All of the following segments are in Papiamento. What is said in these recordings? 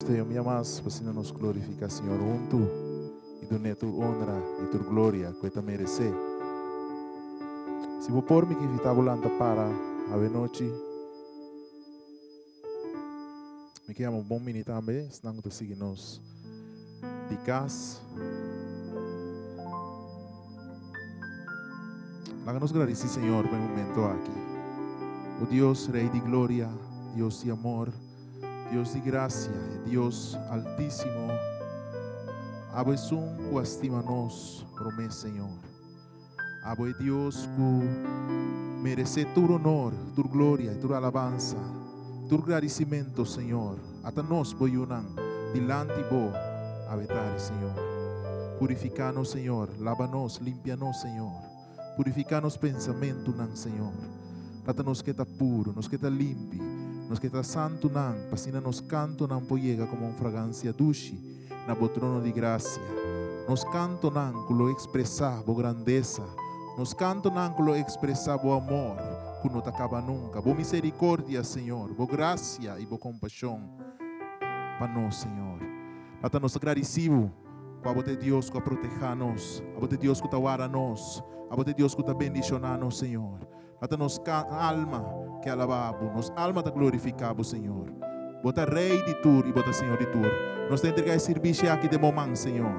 Stay un bia mas pa asina nos glorifica Señor huntu y dun'é tur honra y tur gloria cu e ta merecé. Si bo por, mi ke invita bo lanta para awe nochi. Mi ke yama bon bini tambe esnan cu ta sigui nos di cas. Laga nos gradici Señor pa e momento aki. O Dios, Rey di gloria, Dios di amor, Dios di gracia, e Dios altísimo, abo esun cu a stima nos prome, Señor. Abo e Dios cu merece tur honor, tur gloria y tur alabanza, tur gradicimento, Señor. Ata nos, bo yunan, dilanti bo abetari, Señor. Purifica nos, Señor. Laba nos, limpia nos, Señor. Purifiká nos pensamentunan, Señor. Trata nos ke ta puru, nos ke ta limpi, nos ke ta santunan, pa asina nos kantonan por yega komo un fragansia dushi na bo trono di grasia. Nos kantonan ku lo ekspresá bo grandesa, nos kantonan ku lo ekspresá bo amor ku no ta kaba nunka, bo miserikordia, Señor, bo grasia i bo kompashon pa nos, Señor. Tata, nos ta gradisí bo. Ku abo ta e Dios ku a protehá nos, abo ta e Dios ku ta warda nos, abo ta e Dios ku ta bendishoná nos, Señor. Ata nos alma ke alabá bo, nos alma ta glorifiká bo, Señor. Bo ta Rei di tur i bo ta Señor di tur. Nos ta entregá e sirbishi aki den bo man, Señor.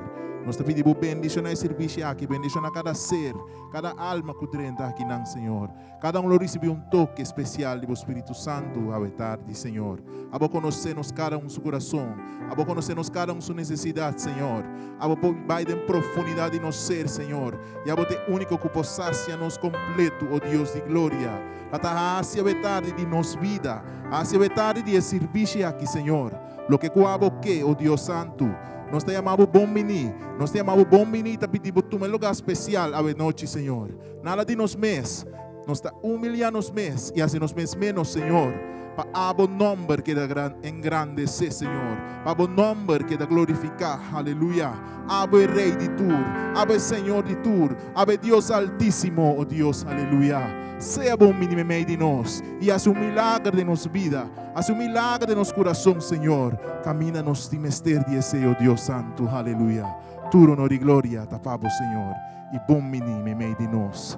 Nos ta pidi bo bendishoná e sirbishi aki, bendishoná kada ser, kada alma ku drenta akinan, Señor. Kada un lo risibí un toke spesial di bo Spiritu Santu awe tardi, Señor. Abo konosé nos kada un su kurason. Abo konosé nos kada un su nesesidat, Señor. Abo por bai den profundidat di nos ser, Señor, i abo ta e úniko ku por sasia nos kompletu, o Dios di gloria. Ta ta hasi awe tardi di nos bida, hasi awe tardi di e sirbishi aki, Señor, loke ku abo ke, o Dios Santu. Nos ta yama bo bon biní. Nos ta yama bo bon biní i ta pidi bo tuma e lugá spesial awe nochi, Señor. Nada di nos mes. Nos ta humiliá nos mes i hasi nos mes ménos, Señor, pa abo nòmber keda engrandesé, Señor, pa bo nòmber keda glorifiká. Aleluya! Abo e Rei di tur, abo e Señor di tur, abo e Dios Altísimo, o Dios, aleluya. Sea bo humindi meimei di nos i hasi un milager den nos bida, hasi un milager den nos kurason, Señor. Kaminda nos tin mester di esei, o Dios Santu, aleluya. Tur honor i gloria ta pa bo, Señor. I bon mini meimei di nos.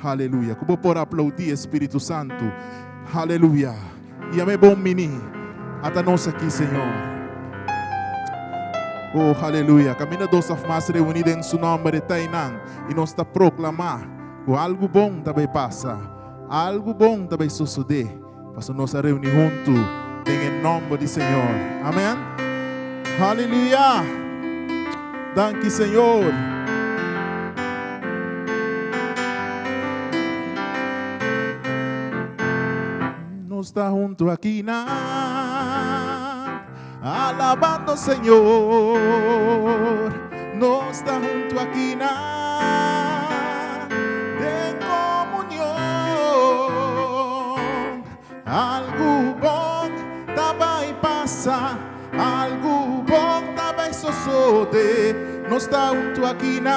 Aleluya. Ku bo por aplaudí e Spiritu Santu. Aleluya. Yam'é bon mini. Ata nos aki, Señor. Oh, aleluya. Kaminda dos òf mas reuní den Su nòmber, E ta einan. I nos ta proklamá ku algu bon ta bai pasa. Algu bon ta bai sosodé. Pasobra nos a reuní huntu den e nòmber di Señor. Amèn. Aleluya. Danki, Señor. Nos ta huntu aki nan, alabando Señor. Nos ta huntu aki nan, den komunion. Algu bon ta bai pasa, algu bon ta bai sosode. Nos ta huntu aki nan,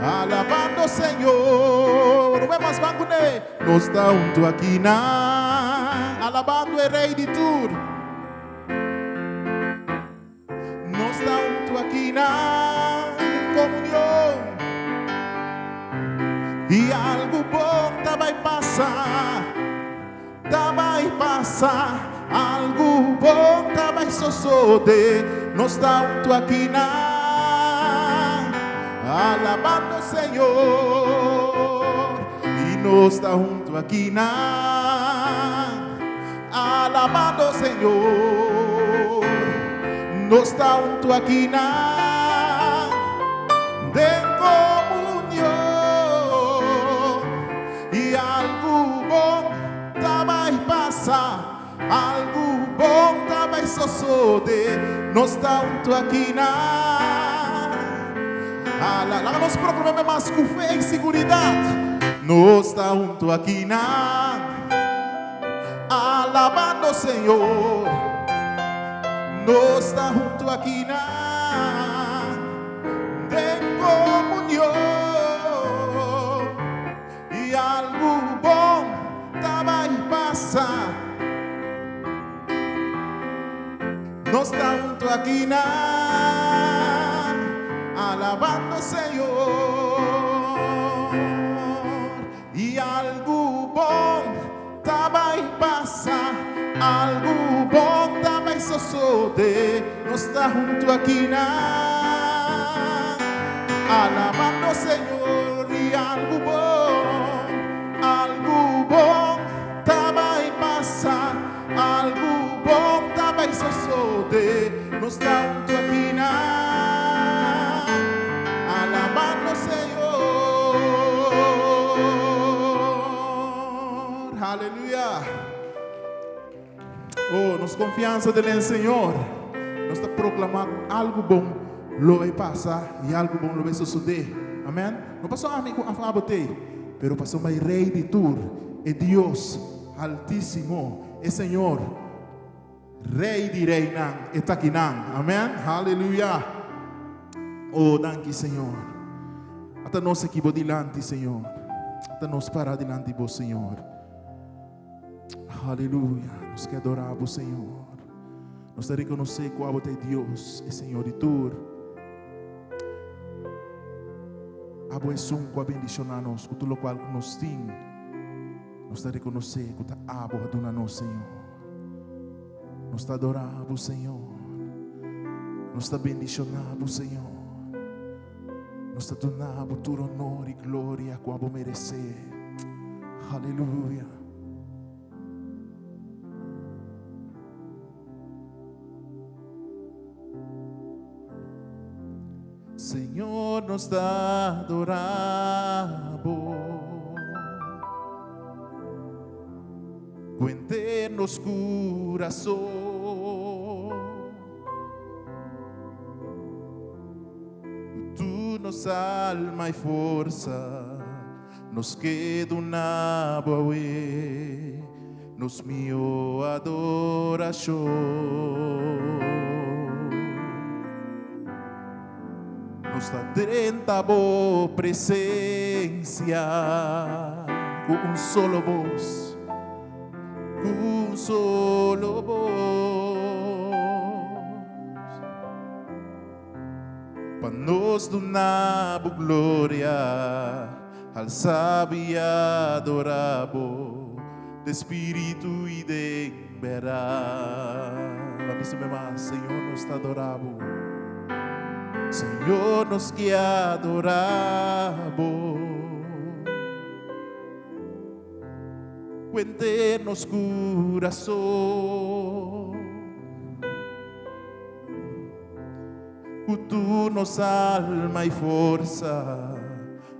alabando Señor. Un bes mas ban kuné. Nos ta huntu aki nan, alabando e Rei di tur. Nos ta huntu aki nan den komunion. I algu bon ta bai pasa, ta bai pasa. Algu bon ta bai sosode. Nos ta huntu aki nan, alabando Señor. I nos ta huntu aki nan, alabando Señor. Nos ta huntu aki nan, den komunion. I algu bon ta bai pasa, algu bon ta bai sosode. Nos ta huntu aki nan. Ala, laga nos proklam'é mas ku fe i siguridat. Nos ta huntu aki nan, alabando Señor. Nos ta huntu aki nan, den komunion. I algu bon ta bai pasa. Nos ta hunto aki na alabando Señor y algo bon ta bay pasa, algo bon ta bay sosode. Nos ta hunto aki na alabando Señor y algo bon, algo bon ta bay pasa. Algu bon ta bai sosode, nos ta huntu aki na alabá nos Señor. Haleluya! Oh, nos konfiansa ta den Señor. Nos ta proklamá ku algu bon lo bai pasa i algu bon lo bai sosodé. Amèn. No pasobra ami ku abo t'ei, pero pasobra e Rei di tur, e Dios Altísimo, e Señor, Rey di reynan, e ta akinan. Amen. Haleluya. Oh, danki, Señor. Ata nos aki bo dilanti, Señor. Ata nos para dilanti bo, Señor. Haleluya. Nos ke adorá bo, Señor. Nos ta rekonosé ku abo ta e Dios, e Señor di tur. Abo esun ku a bendishoná nos ku tur lokual ku nos tin. Nos ta rekonosé ku ta abo a duna nos, Señor. Nos ta adorá bo, Señor. Nos ta bendishoná bo, Señor. Nos ta duna bo tur honor i gloria ku abo meresé. Aleluya. Señor, nos ta adorá bo. Ku henter nos kurason. Ku tur nos alma i forsa, nos ke duna bo awe nos mihó adorashon. Nos ta drenta bo presencia cu un solo voz, cu un solo voz. Pa nos duna bo gloria, alsa bo y adora bo den spiritu y den berdad. Laat mi sube mas, Señor, nos ta adora bo. Señor, nos ke adora bo. Cu henter nos curason. Ku tur nos alma i forsa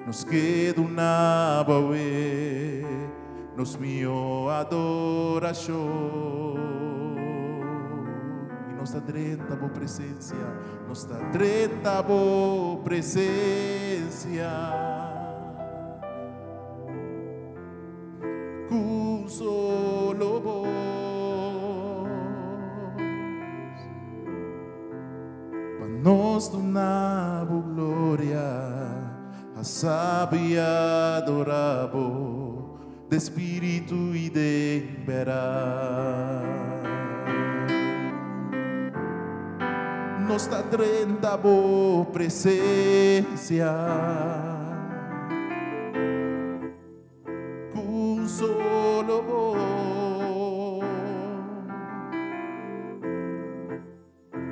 nos ke duna bo awe nos mihó adorashon. I nos ta drenta bo presensia, nos ta drenta bo presensia. Ku un solo bos. Pa nos duna bo gloria, a sabi adora bo den spiritu i den bèrdat. Nos ta drenta bo presensia. Ku un solo bos.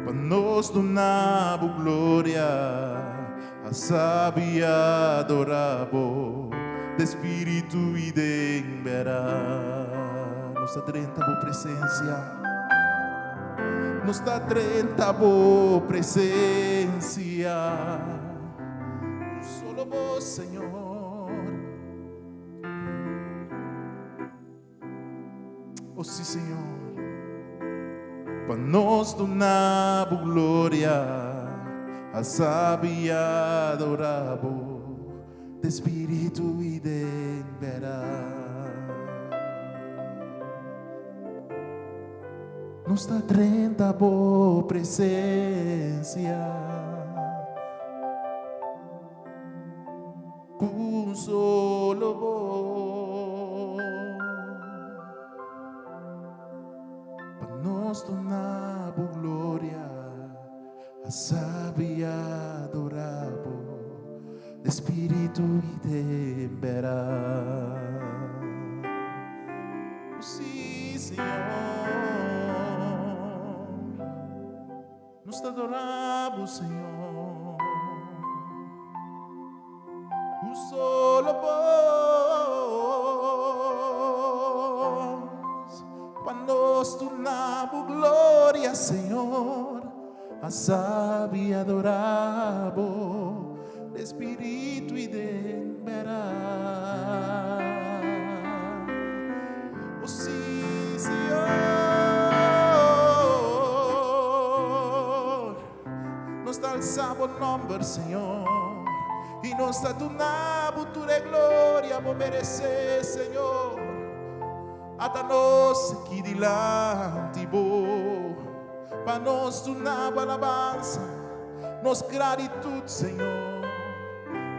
Pa nos duna bo gloria, a sabi adora bo den spiritu i den bèrdat. Nos ta drenta bo presensia. Nos ta drenta bo presensia. Un solo bos, Señor. Oh sí, Señor. Pa nos duna bo gloria, a sabi adora bo den spiritu i den bèrdat. Nos ta drenta bo presensia. Ku un solo bos. Pa nos duna bo gloria. A sabi adorá bo den spiritu i den bèrdat. O sí, Señor, nos ta adorá bo, Señor. Un solo bos pa nos duna bo gloria, Señor. A sabi adorá bo den spiritu i den bèrdat. O sí, Señor, nos ta alsa bo nòmber, Señor, i nos ta duna bo tur e gloria bo meresé, Señor. Ata nos aki dilanti bo, pa nos duna bo alabansa, nos gratitud, Señor.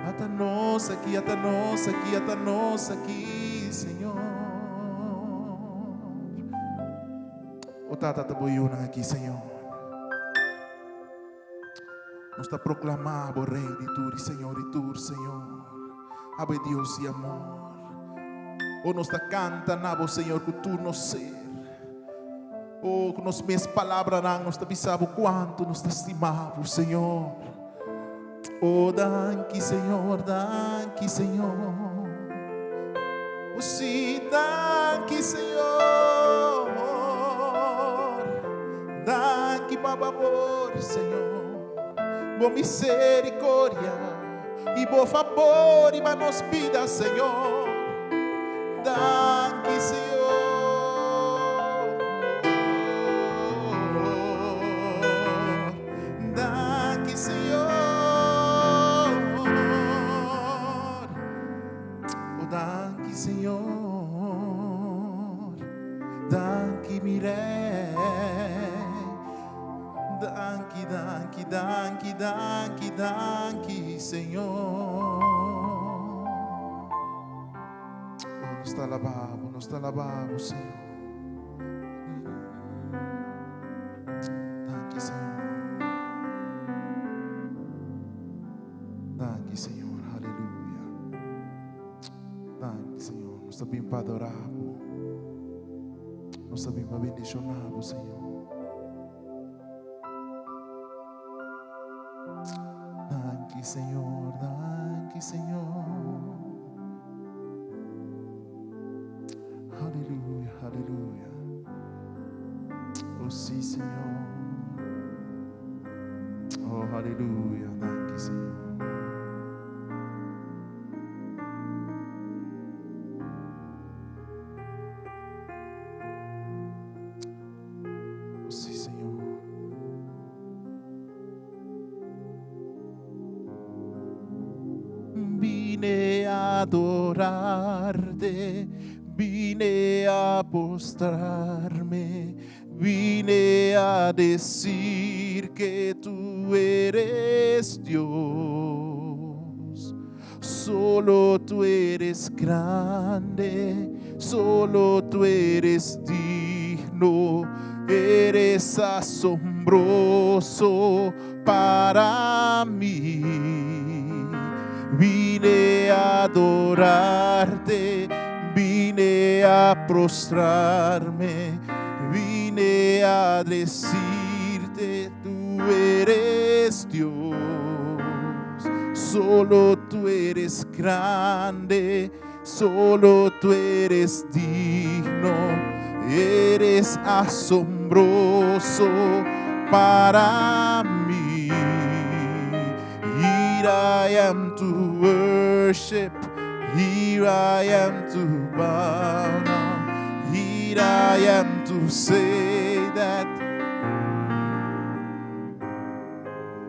Ata nos aki, ata nos aki, ata nos aki, Señor. O Tata, ta bo yunan aki, Señor. Nos ta proclama bo Rey di tur y Señor di tur, Señor. Abo e Dios di amor. O nos ta canta na bo, Señor, cu tur nos ser. O cu nos mes palabranan nos ta bisa bo cuanto nos ta stima bo, Señor. O danki, Señor, danki, Señor. O sí, danki, Señor. Danki pa bo amor, Señor. Bo misericordia y bo favor riba nos bida, Señor. Danki, Señor. Danki, Señor. O danki, Señor. Danki, mi Rey. Danki, danki, danki, danki, danki, Señor. Oh, nos ta alabá bo, nos ta alabá bo, Señor. Danki, Señor. Danki, Señor. Aleluya. Danki, Señor. Nos ta bin pa adorá bo. Nos ta bin pa bendishoná bo, Señor. Danki, Señor. Danki, Señor. Aleluya, aleluya. Oh, sí, Señor. Oh, aleluya. Danki, Señor. Oh, sí, Señor. Vine a adorarte, vine a postrarme, vine a decir que tú eres Dios. Solo tú eres grande, solo tú eres digno, eres asombroso para mí. Vine a adorarte, vine a prostrarme, vine a decirte, tú eres Dios. Solo tú eres grande, solo tú eres digno, eres asombroso para mí. Here I am to worship, here I am to bow down, here I am to say that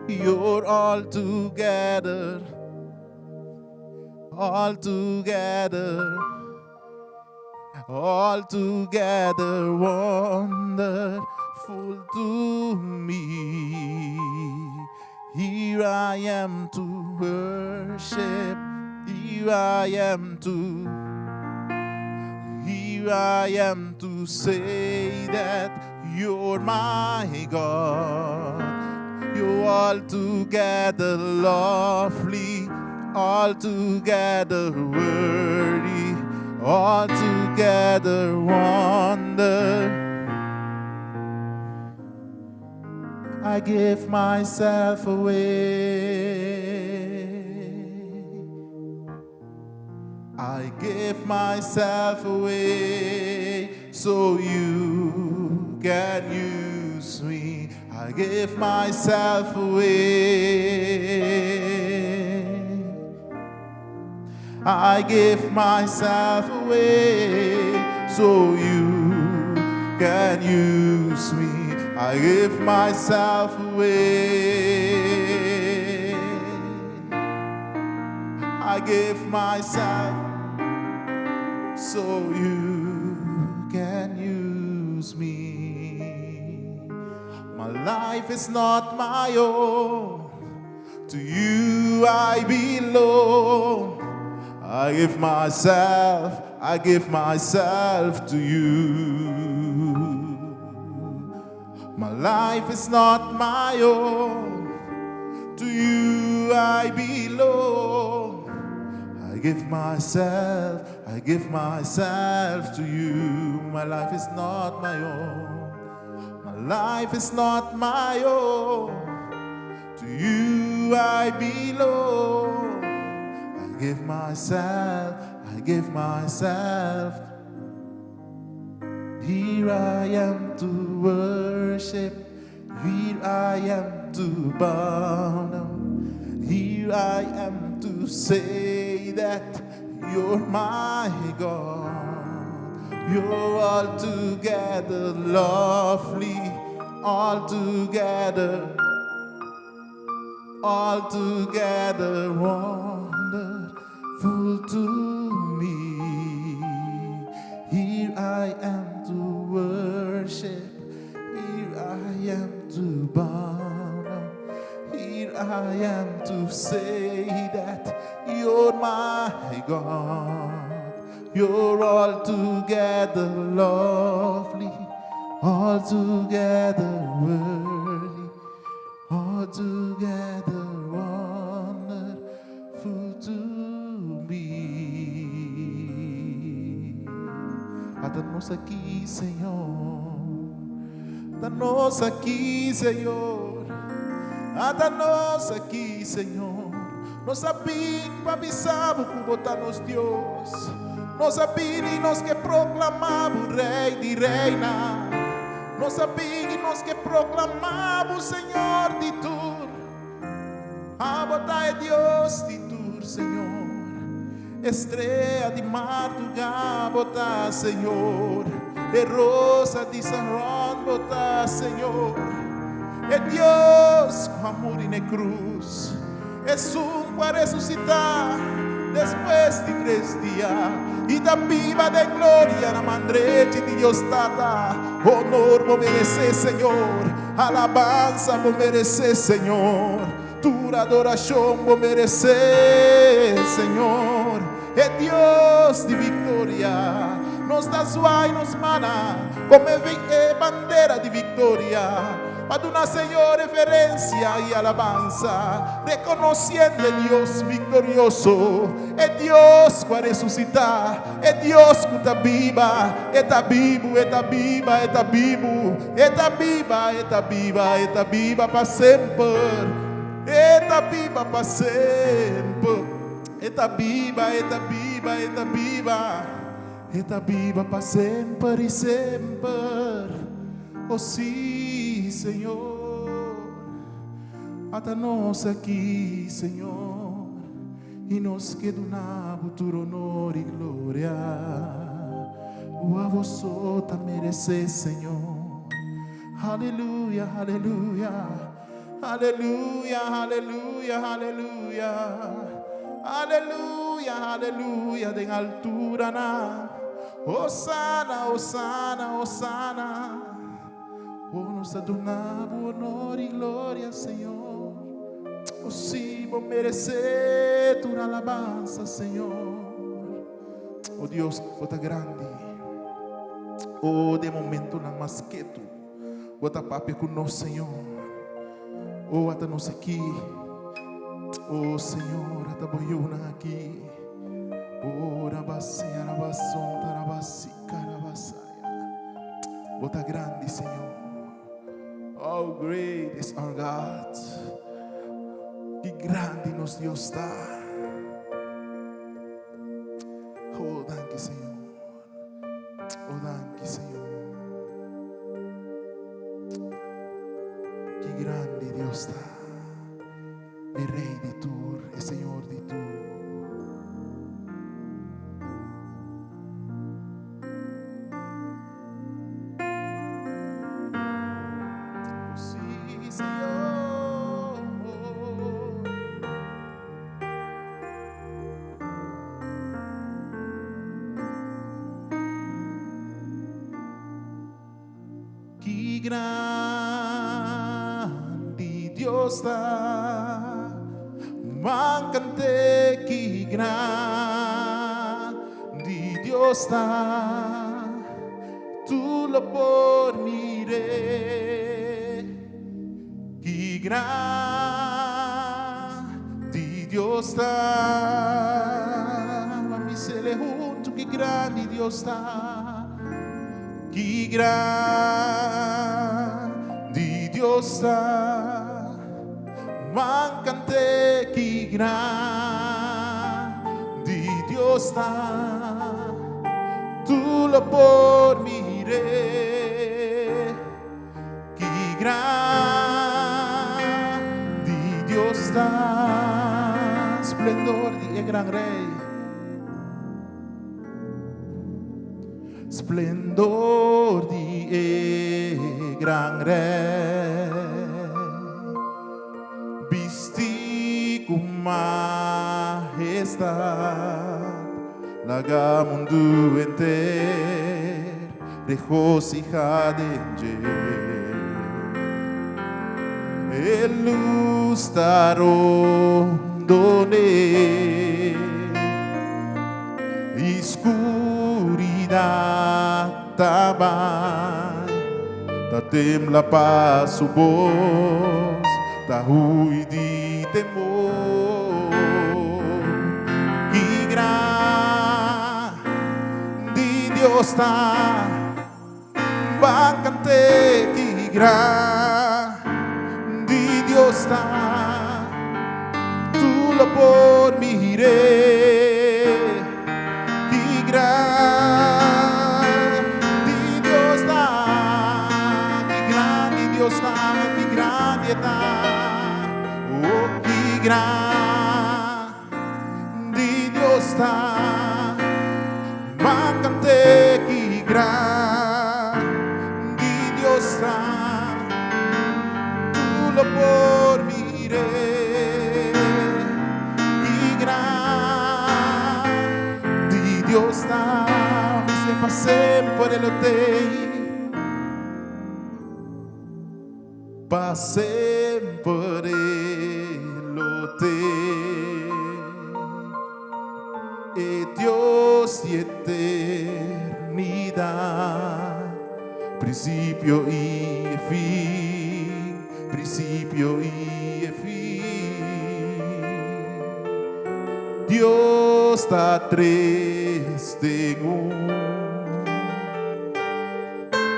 you're all together, all together, all together wonderful to me. Here I am to worship, here I am to, here I am to say that you're my God. You're altogether lovely, altogether worthy, altogether wonder. I give myself away. I give myself away so you can use me. I give myself away. I give myself away so you can use me. I give myself away. I give myself so you can use me. My life is not my own. To you I belong. I give myself, I give myself to you. My life is not my own. To you I belong. I give myself, I give myself to you. My life is not my own. My life is not my own. To you I belong. I give myself, I give myself. Here I am to worship. Here I am to bow down. Here I am to say that you're my God. You're altogether lovely, altogether, altogether wonderful to me. Here I am to worship. Here I am to bow down. Here I am to say that you're my God. You're altogether lovely, altogether worthy, altogether wonderful to me. Ata nos aki, Señor. Ata nos aki, Señor. Ata nos aki, Señor. Nos a bin pa bisa Bo ku Bo ta nos Dios. Nos a bini, nos ke proklamá Bo Rei di Reinan. Nos a bini, nos ke proklamá Bo Señor di tur. Abo ta e Dios di tur, Señor. Strea di mardugá Bo ta, Señor. E rosa di Saron Bo ta, Señor. E Dios ku a muri na krus. Esun ku a resusitá despues di tres dia i ta biba den gloria na man drechi di Dios Tata. Honor Bo meresé, Señor. Alabansa Bo meresé, Señor. Tur adorashon Bo meresé, Señor. E Dios di viktoria. Nos ta zwai nos mannan komo e bandera di viktoria. Pa duna Señor reverensia i alabansa, rekonosiendo e Dios viktorioso, e Dios ku a resusitá, e Dios ku ta biba, e ta bibu, e ta biba, e ta bibu, e ta biba, e ta biba, e ta biba pa semper, e ta biba pa semper, e ta biba, e ta biba, e ta biba, e ta biba pa semper i semper. Oh sí, Señor. Ata nos aki, Señor. I nos ke duna Bo tur honor i gloria. Abo so ta meresé, Señor. Aleluya, aleluya. Aleluya, aleluya, aleluya. Aleluya, aleluya, den alturanan. Hosana, Hosana, Hosana. Oh, nos ta duna Bo honor i gloria, Señor. Oh, sí, Bo meresé tur alabansa, Señor. Oh Dios, Bo ta grandi. Oh, den momentonan mas ketu. Bo ta papia ku nos, Señor. Oh, ata nos aki. Oh, Señor, ata bo yunan aki. Oh, rabasi, rabason, tarabasi, karabasaya. Bo ta grandi, Señor. Oh, great is our God. Ki grandi nos Dios ta. Oh, danki, Señor. Oh, danki, Señor. Ki grandi Dios ta. E Rey di tur, e Señor di tur. Sí, Señor. Ki grandi Dios ta, man cant'é ki grandi Dios ta, tur lo por mir'é. Ki grandi Dios ta, ban bis'é huntu ki grandi Dios ta. Ki grandi Dios ta, ban cant'é ki grandi Dios ta, tur lo por mir'é. Ki grandi Dios ta, splendor di e gran Rey. Splendor di e gran Rey, bisti ku mahestat, laga mundu henter regosihá den dje. E lus ta rondon'é. I skuridat ta bai, ta tembla pa su bos, ta hui di temor. Ki grandi Dios ta, ban kant'é, ki grandi Dios ta, tur lo por mir'é. Ki grandi Dios ta, ki grandi Dios ta, ki grandi e ta, oh ki grandi Dios ta, ban kant'é ki grandi Dios ta, tur lo por mir'é. Ki grandi Dios ta, mi pa semper e lo tei. Pa semper e lo tei. E Dios di eternidad, principio y e fin, principio y e fin. Dios ta tres den un.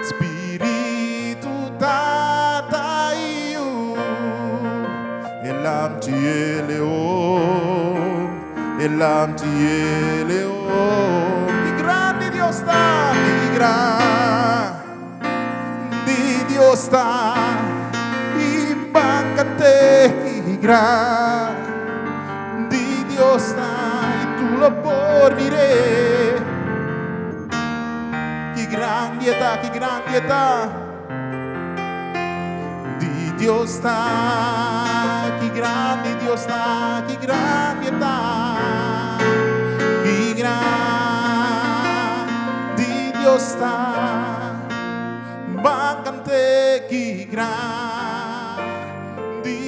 Spiritu, Tata i Yu, e Lamchi e Leon, e Lamchi e Leon. Ki grandi Dios ta, ki grandi Dios ta, i bankante ki grandi Dios ta, i tur lo por mir'é. Ki grandi e ta, ki grandi e ta. Di Dios ta, ki grandi Dios ta, ki grandi e ta. Ki grandi Dios ta, ban kant'é ki grandi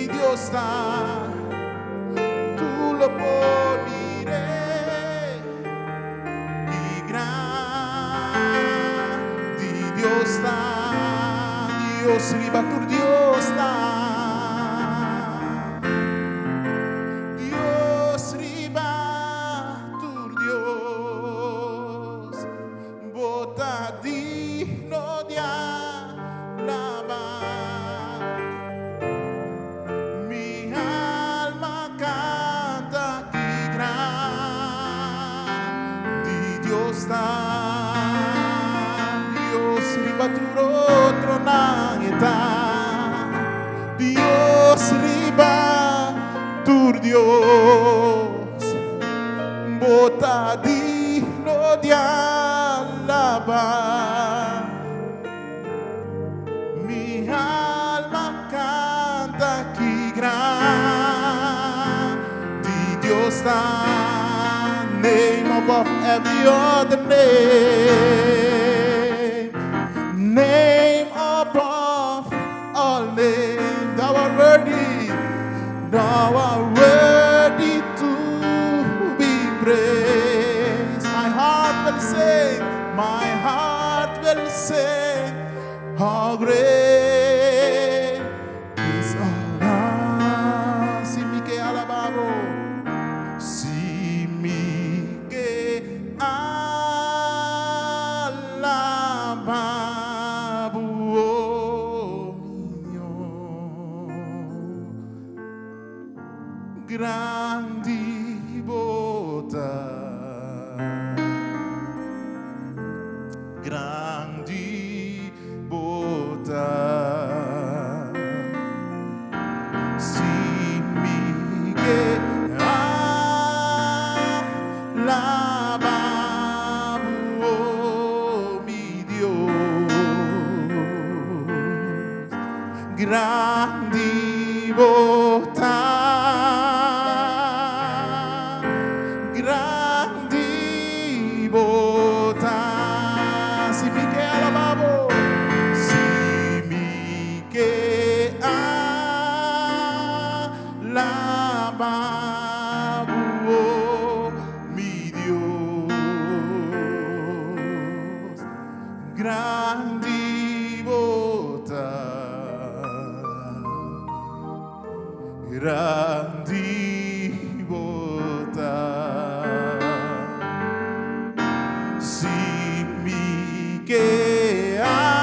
Dios ta, tur lo por mir'é. Ki grandi Dios ta, Dios riba tur Dios ta. Riba tur Dios, bo ta digno di alabá. Mi alma canta ki grandi Dios ta, name above every other name, name above all name. Thou art worthy, thou art worthy to be praised. My heart will sing, my heart will sing, how great is our God. Si mi ke alabá bo, si mi ke alabá bo, oh mi Dios. Grandi bo ta. Grandi bo ta. Si mi ke alabá bo, oh mi Dios. Grandi bo ta. Grandi bo ta. Si mi ke alabá bo. Si mi ke alabá bo, oh mi Dios. Grandi bo ta. Grandi bo ta. Si mi ke alabá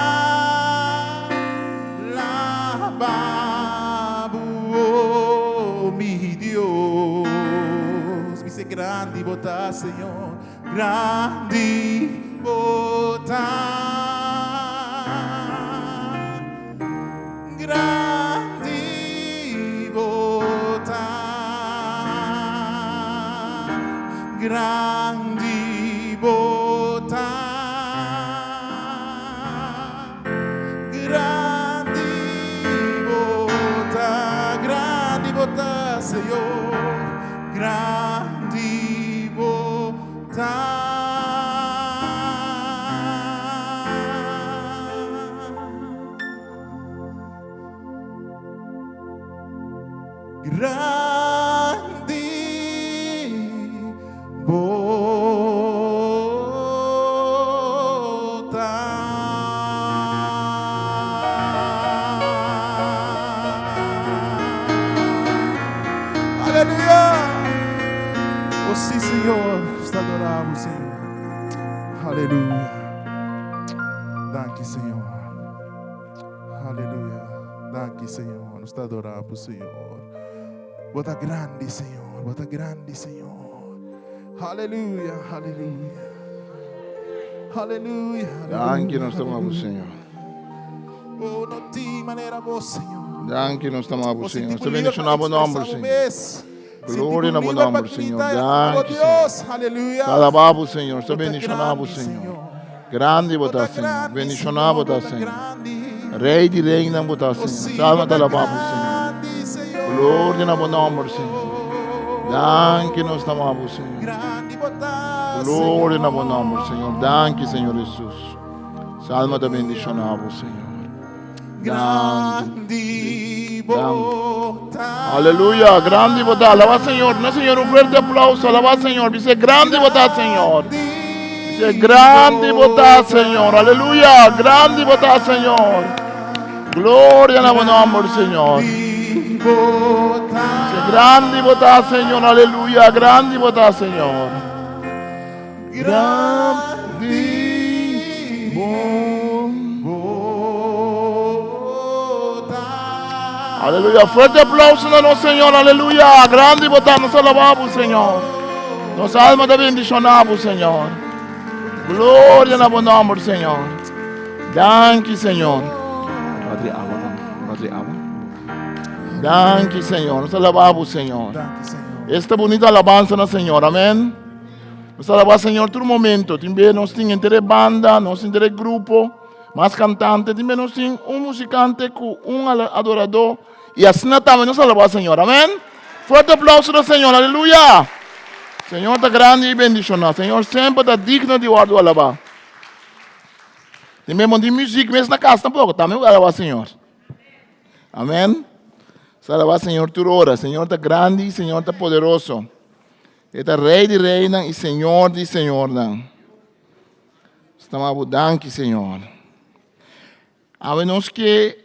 bo, oh mi Dios. Mi se grandi bo ta, Señor. Grandi bo ta. Grandi bo ta. Grandi bo ta. Grandi bo ta. Grandi bo ta, Señor. Grandi bo ta. Grandi bo ta. Aleluya! Oh sí, Señor, nos ta adorá bo, Señor. Aleluya. Danki, Señor. Aleluya. Danki, Señor. Nos ta adorá bo, Señor. Bo ta grandi, Señor. Bo ta grandi, Señor. Aleluya, aleluya. Aleluya. Danki nos ta ama bo, Señor. Oh, no tin manera bo, Señor. Danki nos ta ama bo, Señor. Nos ta bendiciona bo nomber, Señor. Gloria na bo nomber, Señor. Danki, Señor. Aleluya. Ta alaba bo, Señor. Nos ta bendiciona bo, Señor. Grandi bo ta, Señor. Bendiciona bo ta, Señor. Rey di reynan bo ta, Señor. Salma ta alaba bo, Señor. Gloria na bo nomber, Señor. Danki nos ta ama bo, Señor. Gloria na bo nomber, Señor. Danki, Señor Jesus. Salma ta bendiciona bo, Señor. Grandi bo ta. Aleluya, grandi bo ta. Alaba Señor. Na Señor un fuerte aplauso. Alaba Señor. Dice grandi bo ta, Señor. Dice grandi bo ta, Señor. Aleluya, grandi bo ta, Señor. Gloria na bo nomber, Señor. Dice grandi bo ta, Señor. Aleluya, grandi bo ta, Señor. Grandi bo ta. Aleluya. Fuerte aplauso na nos Señor. Aleluya. Grandi bo ta. Nos alabá bo, Señor. Nos alma ta bendishoná bo, Señor. Gloria na bo nomber, Señor. Danki, Señor. Padre agua, Padre agua. Danki, Señor. Nos ta alabá bo, Señor. Danki, Señor. Esta bunita alabansa na Señor. Amén. Nos ta alabá Señor tur momento. Tin be nos tin henter e banda, nos tin henter e grupo, mas kantante. Tin be nos tin un musikante ku un adoradó. I asina tambe nos ta alabá Señor. Amén. Fuerte aplauso na Señor. Aleluya. Señor ta grandi i bendishoná. Señor semper ta digno di wòrdu alabá. Tin be no tin muzik mes na kas tampoko. Tambe bo alabá Señor. Amén. Nos ta alabá Señor tur ora. Señor ta grandi, Señor ta poderoso. E ta Rei di reinan i Señor di señornan. Nos ta maba bo danki, Señor. Awe nos ke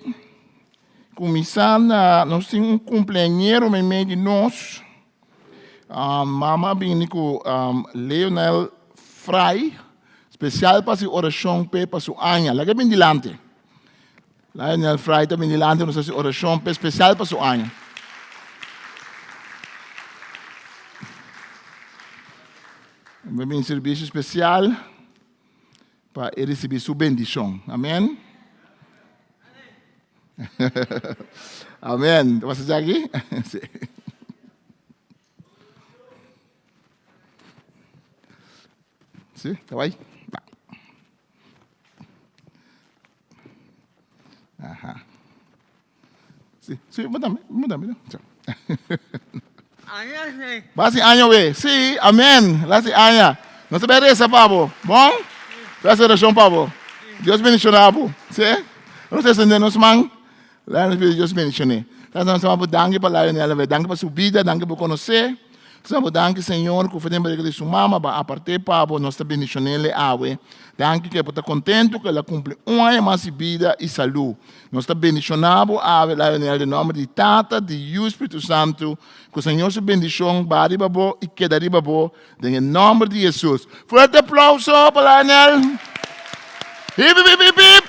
kuminsá na, nos tin un kumpleañero meimei di nos. Mama a bini ku Leonel Fry, spesial pa hasi orashon p'e pa su aña. Laga e bini dilanti. Lionel Fry ta bini dilanti nos hasi orashon p'e spesial pa su aña. E bini servisio spesial pa e risibí su bendishon. Amen. Amen. Ta pasa Jackie? Sí. Sí, ta bai? Aha. Sí, sí, manda, manda, manda. Basi aña we. Sí, amén. Lasi aña. No se reza pa bo. Bon? Reza oración pa bo. Dios bendiciona bo. Sí? No se extender nos man. La nos pide Dios bendicione. Tata nos ama bo danki pa Lionel we. Danki pa su vida, danki pa conoce. Nos ama bo danki Señor cu for den barriga di su mama ba aparte pa bo. Nos ta bendicionele awe. Danki ku e por ta kontentu ku el a kumpli un aña mas di bida i salú. Nos ta bendishoná bo awe, Lionel, den nòmber di Tata, di Yu i Spiritu Santu. Ku Señor su bendishon ba riba bo i keda riba bo, den e nòmber di Hesus. Fuerte aplouso pa Lionel! Hip hip hip hip!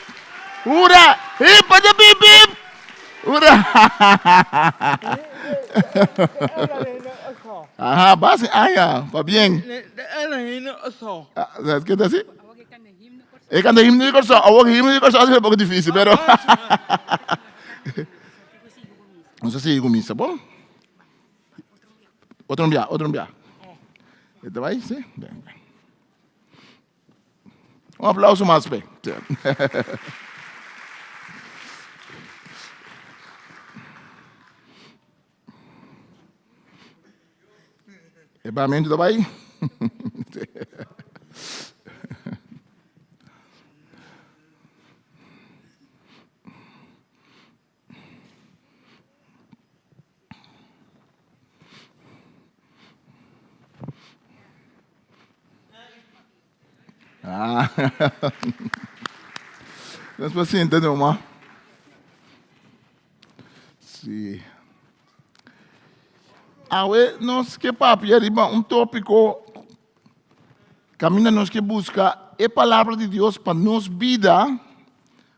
Hura! Hip pa hip hip hip! Hura! Aha, basi aña, pabien. Ke ta si? E kanta himno di Kòrsou. Awor himno di Kòrsou ta un poko difísil, pero nos a sigui ku misa, bon? Otro bia, otro bia. E ta bai? Si? Ben, ben. Un aplauso mas p'e. E parlamento ta bai? Ah. Nos por sinta numa. Sí. Awe nos ke papia riba un tópiko kaminda nos ke buska e palabra di Dios pa nos bida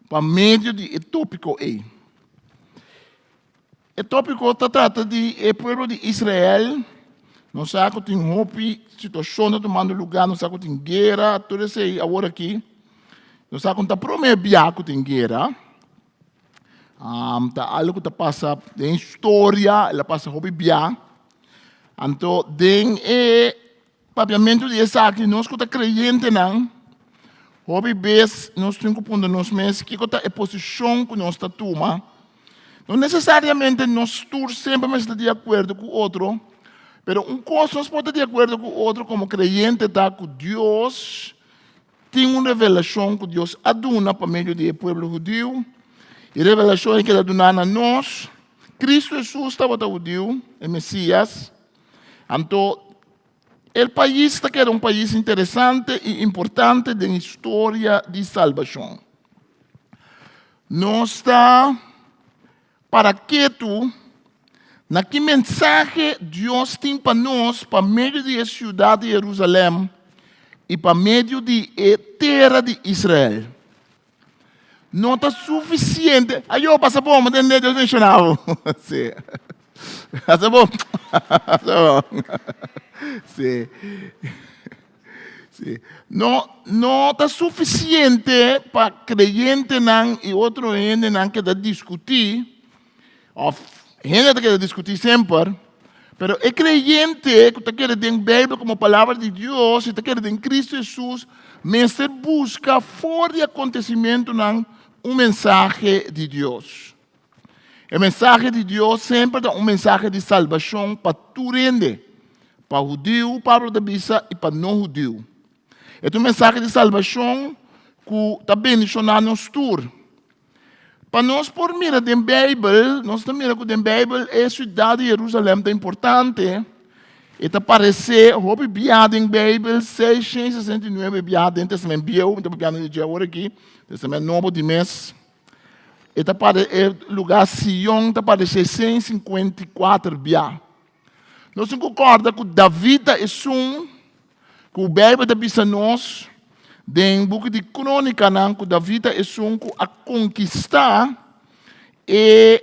pa medio di e tópiko ei. E tópiko ta trata di e pueblo di Israel. Nos sa ku tin hopi situashon ta tumando lugá, nos sa ku tin guera, tur esei awor aki. Nos sa ku no ta promé bia ku tin guera. Ta algu ku ta pasa den historia, el a pasa hopi bia. Anto den e papiamentu di esaki nos ku ta kreyentenan, hopi bes nos tin ku puntra nos mes kiko ta e posishon ku nos ta tuma. No nesesariamente nos tur semper mester ta di akuerdo ku otro, pero un kos nos por ta di akuerdo ku otro komo kreyente ta ku Dios tin un revelashon ku Dios a duna pa medio di e pueblo hudiu. E revelashon ei keda duná na nos. Kristu Hesus tabata hudiu, e Mesias. Anto, el pais ta keda un pais interesante i importante den historia di salbashon. Nos ta para ketu na ki mensahe Dios tin pa nos pa medio di e siudat di Herusalèm i pa medio di e tera di Israel. No ta sufisiente. Ayo, pasa bon, mi tende Dios bendiciona bo. Sí. Pasa bon. Pasa bon. Sí. Sí. No, no ta sufisiente pa kreyentenan i otro hendenan keda diskutí òf. Hende ta keda diskutí semper, pero e kreyente ku ta kere den Beibel komo Palabra di Dios i ta kere den Kristu Hesus mester buska for di akontesimentunan un mensahe di Dios. E mensahe di Dios semper ta un mensahe di salbashon pa tur hende, pa hudiu, Pablo ta bisa, i pa no hudiu. E ta un mensahe di salbashon ku ta bendishoná nos tur. Pa nos por mira den Beibel, nos ta mira ku den Beibel e siudat di Jerusalèm ta importante. E ta paresé hopi bia den Beibel, 669 bia den Testament Bieu, mi ta papiando di dje awor aki, Testament Nobo di mes. E ta pare e lugá Sion ta paresé 154 bia. Nos tin ku kòrda ku David ta esun ku Beibel ta bisa nos den buki di Krónikanan ku David ta esun ku a konkistá e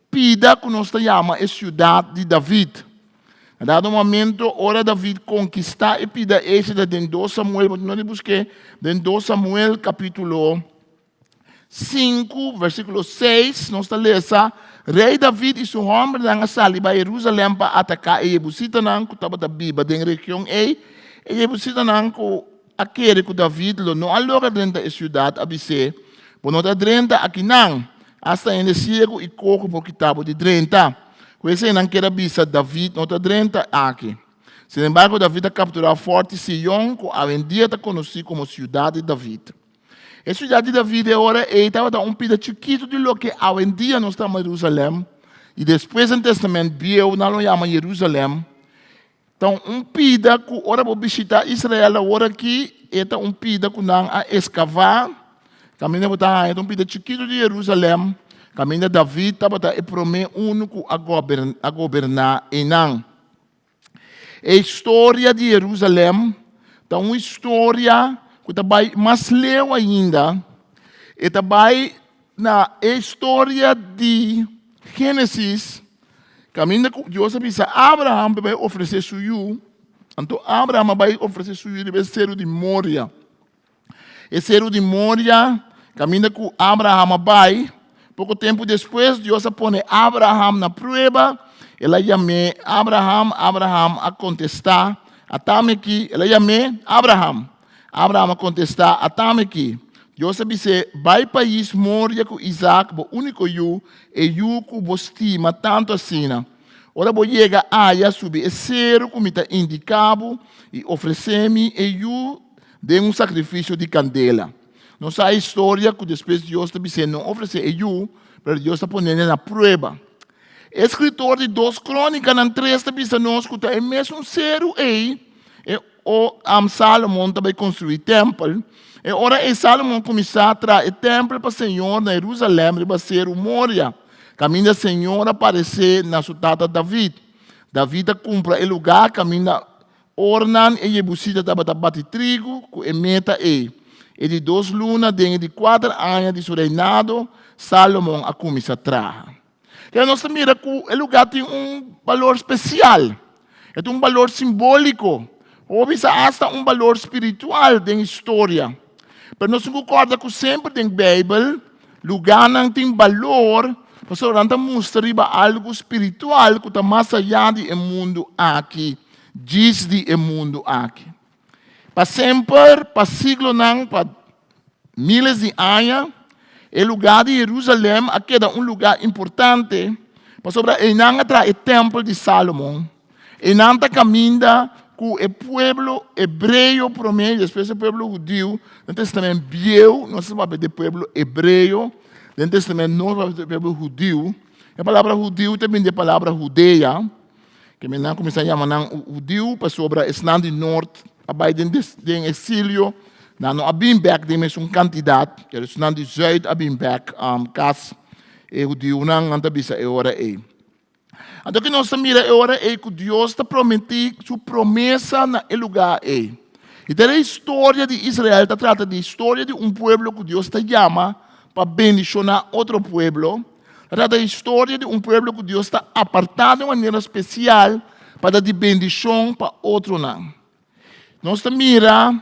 pida ku nos ta yama e siudat di David. Na dado momento ora David konkistá e pida ei, ta den 2 Samuel, bo no di busk'é, den 2 Samuel kapítulo 5, versíkulo 6, nos ta lesa, Rei David i su hòmbernan a sali bai Herúsalèm pa ataká e yebusitanan ku tabata biba den region ei. E yebusitanan ku a kere ku David lo no a logra drenta e siudat a bis'é, Bo no ta drenta akinan, asta hende siegu i koho por kita bo di drenta. Ku esei nan keda bisa, David no ta drenta aki. Sinembargo, David a kapturá Fòrti Sion, ku awendia ta konosí komo Siudat di David. E siudat di David e ora ei tabata un pida chikitu di loke awendia nos ta yama Jerusalèm, i despues den Tèstamènt Bieu nan lo yama Jerusalèm. Ta un pida ku ora bo bishitá Israel awor aki, e ta un pida ku nan a eskavá, kaminda bo ta haña ta un pida chikitu di Jerusalèm, kaminda David tabata e promé unu ku a goberná einan. E historia di Jerusalem ta un historia ku ta bai mas leu ainda. E ta bai na e historia di Génesis, kaminda ku Dios a bisa Abraham pa bai ofresé su yu. Anto Abraham a bai ofresé su yu riba e seru di Moria. E seru di Moria, kaminda ku Abraham a bai. Poko tempu despues, Dios a pone Abraham na prueba. El a yam'é, Abraham, Abraham a kontestá, Atami aki. El a yam'é, Abraham. Abraham a kontestá, Atami aki. Dios a bis'é, Bai pais Moria ku Isaac, bo úniko yu, e yu ku bo stima tantu asina. Ora bo yega aya, subi e seru ku mi ta indiká bo i ofresé mi e yu den un sakrifisio di kandela. Nos sa e historia ku despues Dios ta bis'é no ofresé e yu, pero Dios ta pon'é na prueba. E eskritor di Dos Krónikanan tres ta bisa nos ku ta e mesun seru ei e o Salomon ta bai konstruí tèmpel. E ora ei Salomon kuminsá traha e tèmpel pa Señor na Herusalèm riba seru Moria, kaminda Señor a paresé na su tata David. David a kumpra e lugá kaminda Ornan e yebusita tabata bati trigu ku e meta ei. E di dos luna den e di kuater aña di su reinado, Sálomon a kuminsá traha. Keda nos ta mira ku e lugá tin un balor spesial. E tin un balor simbóliko, o bisa asta un balor spiritual den historia. Pero nos tin ku kòrda ku semper den Beibel lugánan tin balor pasobra nan ta mustra riba algu spiritual ku ta mas ayá di e mundu aki. Djis di e mundu aki. Pa semper, pa siglonan, pa miles di aña, e lugá di Jerusalèm a keda un lugá importante pasobra einan a traha e tèmpel di Sálomon. Einan ta kaminda ku e pueblo hebreo promé i despues e pueblo hudiu. Den Tèstamènt Bieu nos ta papia di e pueblo hebreo, den Tèstamènt Nobo nos ta papia di e pueblo hudiu. E palabra hudiu ta bini di e palabra Hudea. Ke men nan kuminsá yama nan hudiu pasobra esnan di nort a bai den den eksilio, nan no a bin bèk den mesun kantidat, pero esnan di zùit a bin bèk kas. E hudiunan nan ta bisa e ora ei. Anto ke nos ta mira e ora ei ku Dios ta prometí su promesa na e lugá ei. I ta e historia di Israel ta trata di historia di un pueblo ku Dios ta yama pa bendishoná otro pueblo. Ta trata di historia di un pueblo ku Dios ta apartá di un manera spesial pa ta di bendishon pa otronan. Nos ta mira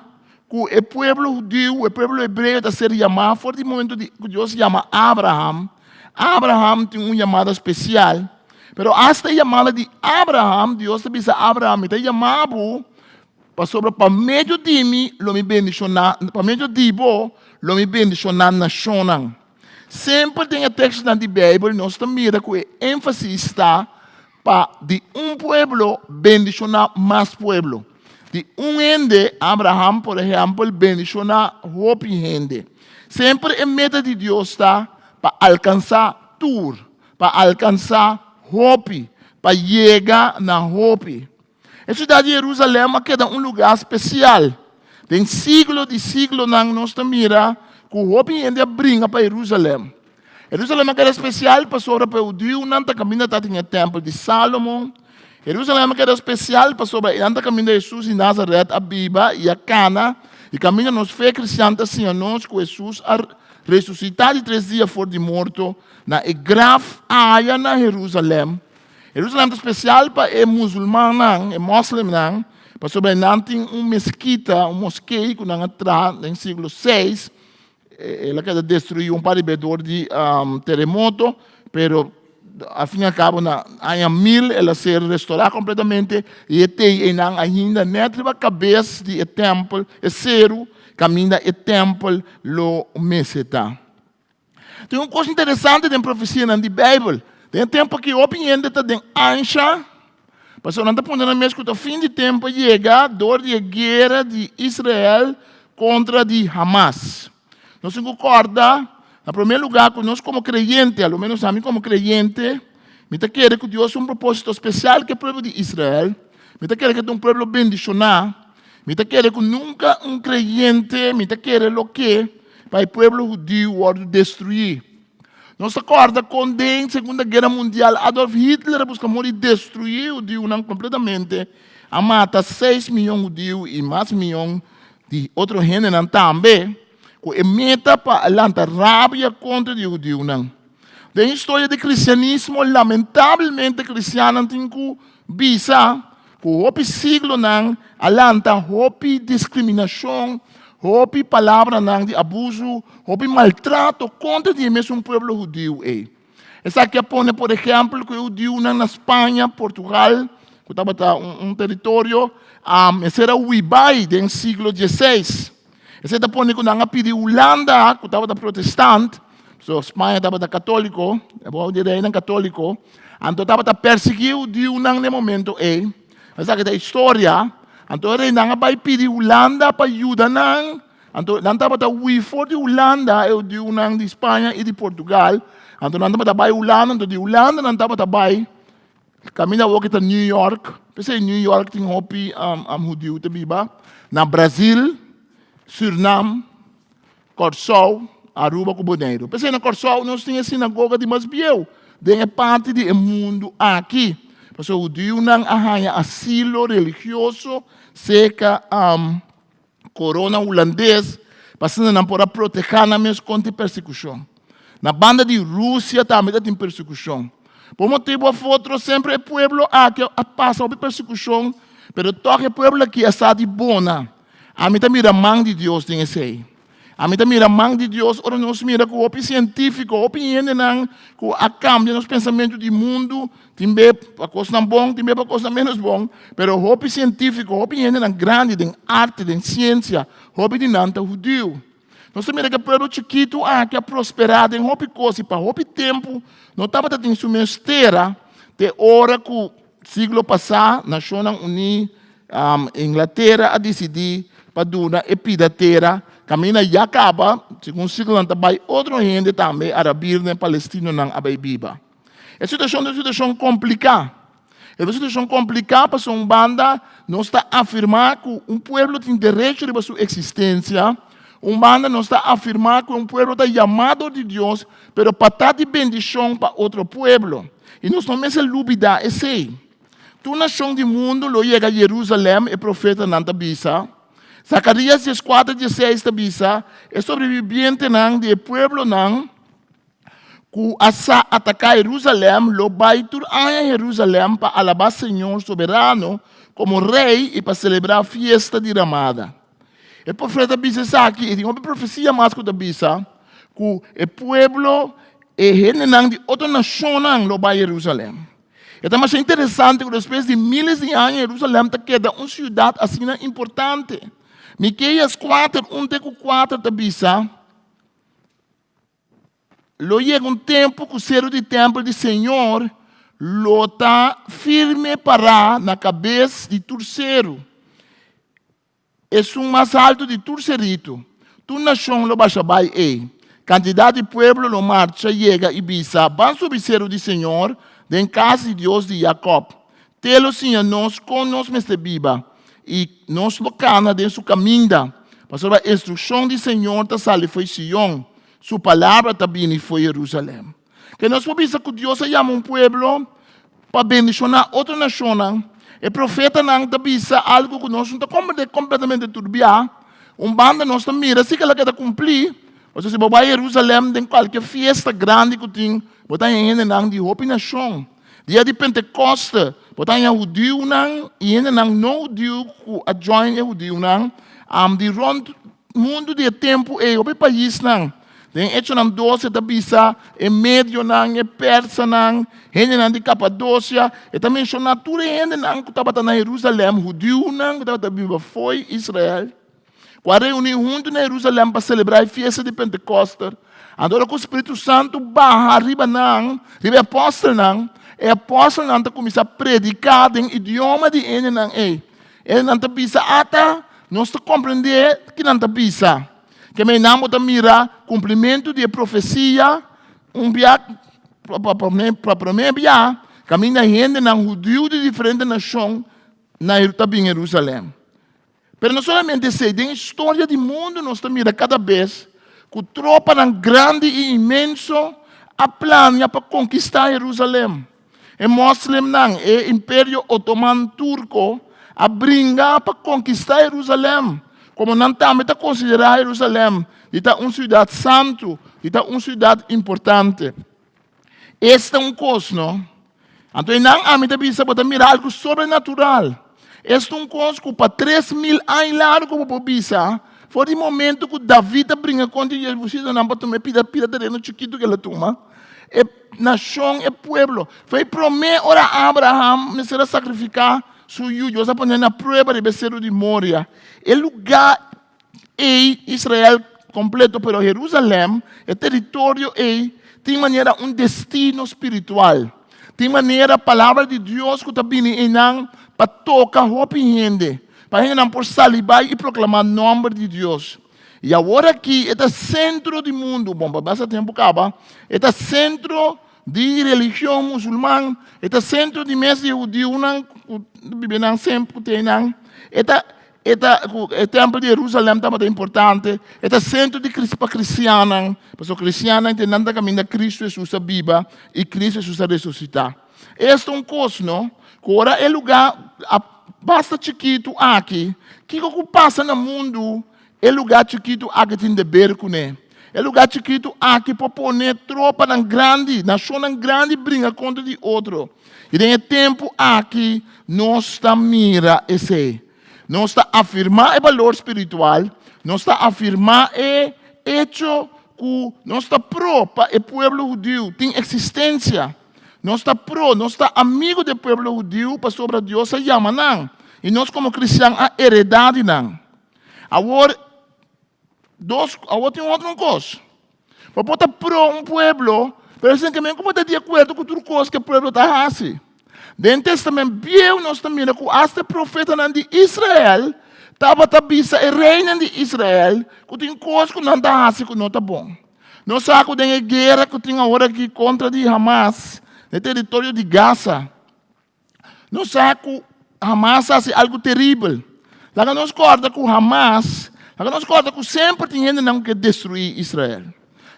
ku e pueblo hudiu, e pueblo hebreo ta ser yamá for di momento di ku Dios yama Abraham. Abraham tin un yamada spesial, pero asta e yamada di Abraham, Dios ta bisa Abraham, mi ta yama bo pasobra pa medio di mi lo mi bendishoná, pa medio di bo lo mi bendishoná nashonnan. Semper den e tekstonan di Beibel nos ta mira ku e énfasis ta pa di un pueblo bendishoná mas pueblo. Di un hende, Abraham por ehèmpel, bendishoná hopi hende. Semper e meta di Dios ta pa alkansá tur, pa alkansá hopi, pa yega na hopi. E siudat di Herusalèm a keda un lugá spesial. Den siglo di siglonan nos ta mira ku hopi hende a bringa pa Herusalèm. Herusalèm a keda spesial pasobra pa e hudiunan ta kaminda tatin e tèmpel di Sálomon. Herusalèm a keda spesial pasobra einan ta kaminda Hesus di Nazaret a biba i a kana, i kaminda nos fe kristian ta siña nos ku Hesus a resusitá di tres dia for di morto na e graf aya na Herusalèm. Herusalèm ta spesial pa e musulmannan, e mòslemnan, pasobra nan tin un meskita, un moskee ku nan a traha den siglo seis. El a keda destruí un par di bes dor di teremoto, pero al fin y al cabo na aña mil el a ser restorá kompletamente i e tei einan ainda nèt riba kabes di e tèmpel, e seru kaminda e tèmpel lo mester ta. Tin un kos interesante den profesianan di Beibel. Den e tempu aki hopi hende ta den ansha, pasobra nan ta puntra nan mes ku ta fin di tempu a yega dor di e guera di Israel kontra di Hamas. Nos tin ku kòrda na promé lugá ku nos komo kreyente, a lo ménos ami komo kreyente, mi ta kere ku Dios tin un propósito spesial ku e pueblo di Israel. Mi ta kere ku e ta un pueblo bendishoná. Mi ta kere ku nunka un kreyente, mi ta kere loke pa e pueblo hudiu wòrdu destruí. Nos ta kòrda kon den Segunda Guera Mundial Adolf Hitler a buska mor di destruí hudiunan kompletamente, a mata seis miyon hudiu i mas miyon di otro hendenan tambe, ku e meta pa a lanta rabia kontra di hudiunan. Den historia di kristianismo, lamentablemente kristiannan tin ku bisa Ku hopi siglonan a lanta hopi diskriminashon, hopi palabranan di abusu, hopi maltrato kontra di e mesun pueblo hudiu ei. Esaki a pone, por ehèmpel, ku e hudiunan na Spaña, Portugal, ku tabata un teritorio, a mester a hui bai den siglo dieseis. Esei ta pone ku nan a pidi Hulanda, ku tabata protestant, so Spaña tabata katóliko, e bou di reinan katóliko, anto tabata persiguí hudiunan na e momento ei. Esaki ta historia. Anto e reinan a bai pidi Hulanda pa yuda nan. Anto nan tabata hui for di Hulanda, e hudiunan di Spaña i di Portugal. Anto nan tabata bai Hulanda, anto di Hulanda nan tabata bai Kaminda awor ki ta New York, p'esei New York tin hopi hudiu ta biba, na Brazil, Surnam, Kòrsou, Aruba ku Boneiru. P'esei na Kòrsou nos tin e sinagoga di mas bieu den e parti di e mundu aki, pasobra hudiunan a haña asilo religioso serka korona hulandes pa asina nan por a protehá nan mes kontra e persekushon. Na banda di Rusia tambe ta tin persekushon. Por motibu òf otro semper e pueblo aki a pasa hopi persekushon, pero tòg e pueblo aki a sa di bona. Ami ta mira man di Dios den esei. Ami ta mira man di Dios ora nos mira ku hopi sientífiko, hopi hendenan ku a kambia nos pensamentu di mundu, tin be pa kosnan bon, tin be pa kosnan ménos bon, pero hopi sientífiko, hopi hendenan grandi den arte, den siensia, hopi di nan ta hudiu. Nos ta mira ku e pueblo chikitu aki a prosperá den hopi kos i pa hopi tempu no tabata tin su mes tera te ora ku siglo pasá Nashonnan Uní Inglatera a disidí pa duna e pida tera kaminda ya kaba, segun siglonan ta bai, otro hende tambe, arabirnan i palestinonan a bai biba. E situashon ta un situashon kompliká. E ta un situashon kompliká pasobra un banda nos ta afirmá ku un pueblo tin derecho riba su eksistensia, un banda nos ta afirmá ku un pueblo ta yamá dor di Dios, pero pa ta di bendishon pa otro pueblo. I nos no mester lubidá esei. Tur nashon di mundu lo yega Jerusalèm, e profetanan ta bisa. Zakarías dieskuater dieseis ta bisa, E sobrebibientenan di e pueblonan ku a sa ataká Jerusalèm lo bai tur aña Jerusalèm pa alabá Señor Soberano komo Rei i pa selebrá Fiesta di Ramada. E profeta a bisa esaki i tin hopi profesia mas ku ta bisa ku e pueblo. E hendenan di otro nashonnan lo bai Herusalèm. E ta masha interesante ku despues di míles di aña Herusalèm ta keda un siudat asina importante. Mikeas kuater, un te ku kuater ta bisa, Lo yega un tempu ku seru di tèmpel di señor lo ta firme pará na kabes di tur seru. Esun mas altu di tur seritu. Tur nashon lo basha bai ei. Kantidat di pueblo lo marcha yega i bisa, Ban subi seru di señor, den kas di Dios di Yakòb. Te lo siña nos kon nos mester biba, i nos lo kana den su kaminda. Pasobra instrukshon di señor ta sali fo'i Sion, su palabra ta bini fo'i Herusalèm. Ke nos por bisa ku Dios a yama un pueblo pa bendishoná otro nashonnan. E profetanan ta bisa algu ku nos no ta komprendé kompletamente tur bia. Un banda nos ta mira si kila keda kumplí. Pasobra si bo bai Herusalèm den kualke fiesta grandi ku tin, bo ta haña hendenan di hopi nashon. Dia di Pentekòste, bo ta haña hudiunan i hendenan no hudiu ku a join e hudiunan di rònt mundu di e tempu ei, hopi paisnan. Den Echonan 12 e ta bisa e medionan, e persanan, hendenan di Kapadosia. E ta menshoná tur e hendenan ku tabata na Herusalèm, hudiunan ku tabata biba fo'i Israel, ku a reuní huntu na Herusalèm pa selebrá e fiesta di Pentekòste. Anto ora ku spiritu santu baha riba nan, riba e apòstelnan, e apòstelnan ta kuminsá prediká den idioma di hendenan ei. Hendenan ta bisa, Ata, nos ta komprendé ki nan ta bisa. Ke meinan bo ta mira kumplimentu di e profesia un bia pa promé bia kaminda hendenan hudiu di diferente nashon na ta bin Herusalèm. Pero no solamente esei, den historia di mundu nos ta mira kada bes ku tropanan grandi i inmenso a plania pa konkistá Herusalèm. E moslimnan, e Imperio Otoman Turko, a bringa pa konkistá Herusalèm, komo nan tambe ta konsiderá Herusalèm di ta un siudat santu, di ta un siudat importante. Esta un kos, no? Anto einan ami ta bisa bo ta mira algu sobrenatural. Esta un kos ku pa 3000 aña largu bo por bisa, for di momento ku David a bringa kontra e jebusitanan pa tuma e pida pida tereno chikitu ku el a tuma, e nashon, e pueblo. Foi promé ora Abraham mester a sakrifiká su yu, Dios a pon'é na prueba riba e seru di Moria. E lugá ei, Israel kompleto, pero Herusalèm, e teritorio ei, tin manera un destino spiritual. Tin manera palabra di Dios ku ta bini einan pa toka hopi hende, pa hendenan por sali bai i proklamá nòmber di Dios. I awor aki e ta sentro di mundu, bon pa basta tempu kaba, e ta sentro di religion musulman, e ta sentro di mes di hudiunan ku biba nan semper ku te nan, e ta e ta ku e tèmpel di Herusalèm tabata importante, e ta sentro di pa kristiannan, pasobra kristiannan te nan ta kaminda Kristu Hesus a biba i Kristu Hesus a resusitá. Esta un kos no, ku ora e lugá a basta chikitu aki, kiko ku pasa na mundu E lugá chikitu aki tin deber kuné. E lugá chikitu aki por pone tropanan grandi, nashonnan grandi bringa kontra di otro. I den e tempu aki nos ta mira esei. Nos ta afirmá e balor spiritual, nos ta afirmá e echo ku nos ta pro pa e pueblo hudiu tin eksistensia. Nos ta pro, nos ta amigu di e pueblo hudiu pasobra Dios a yama nan i nos komo kristian a heredá di nan. Awor, dos, awor tin otro un kos. Bo por ta pro un pueblo, pero esei ke men ku bo ta di akuerdo ku tur kos ku e pueblo ta hasi. Den Testament Bieu nos ta mira ku asta e profetanan di Israel tabata bisa e reinan di Israel ku tin kos ku nan ta hasi ku no ta bon. Nos sa ku den e guera ku tin awor aki kontra di Hamas, den teritorio di Gaza, Nos sa ku Hamas a hasi algu teribel. Laga nos kòrda ku Hamas, laga nos kòrda ku semper tin hendenan ku ke destruí Israel.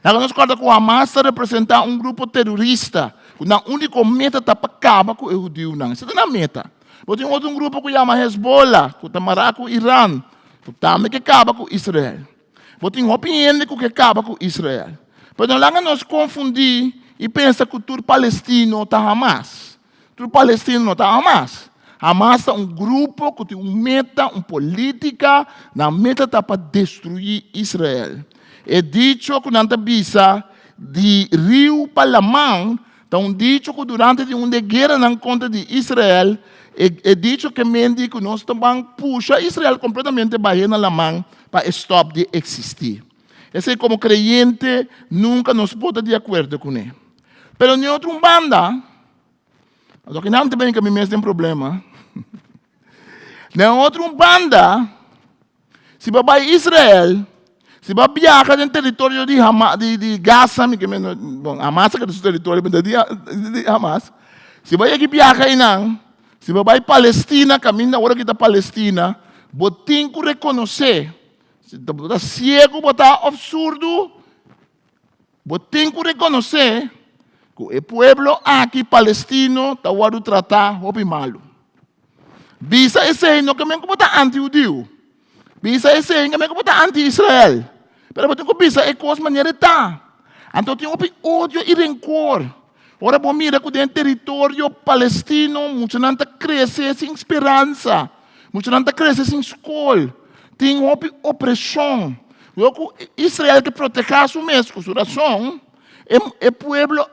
Laga nos kòrda ku Hamas ta representá un grupo terorista ku nan úniko meta ta pa kaba ku e hudiunan. Esei ta nan meta. Bo tin otro un grupo ku yama Hezbollah ku ta mará ku Iran ku tambe ke kaba ku Israel. Bo tin hopi hende ku ke kaba ku Israel. Pero no laga nos konfundí i pensa ku tur palestino ta Hamas. Tur palestino no ta Hamas. Hamas ta un grupo ku tin un meta, un polítika, nan meta ta pa destruí Israel. E dicho ku nan ta bisa. di riu pa laman ta un dicho ku durante di un di e gueranan kontra di Israel, e e dicho ke men di ku nos ta ban pusha Israel kompletamente bah'é na laman pa e stòp di eksistí. Esei komo kreyente nunka nos por ta di akuerdo kuné. Pero den otro un banda, Aunque nan ta brinca mi mes den problema. Den otro un banda, si bo bai Israel, si bo biaha den teritorio di Hama, di, di Gaza, mi ke men, bon, Hamas a keda su teritorio, pero di, di Hamas. Si bo yegi biaha einan, si bo bai Palestina, kaminda ora ki ta Palestina, bo tin ku rekonosé, si bo ta siegu bo ta òf surdu, Bo tin ku rekonosé ku e pueblo aki palestino ta wòrdu tratá hopi malu. Bisa esei no ke men ku bo ta anti-hudiu. Bisa esei no ke men ku bo ta anti-Israel. Pero bo tin ku bisa e kos manera e ta. Anto tin hopi odio i renkor. Ora bo mira ku den teritorio palestino muchanan ta krese sin speransa. Muchanan ta krese sin skol. Tin hopi opreshon. Lo ku Israel ke protehá su mes ku su rason, e e pueblo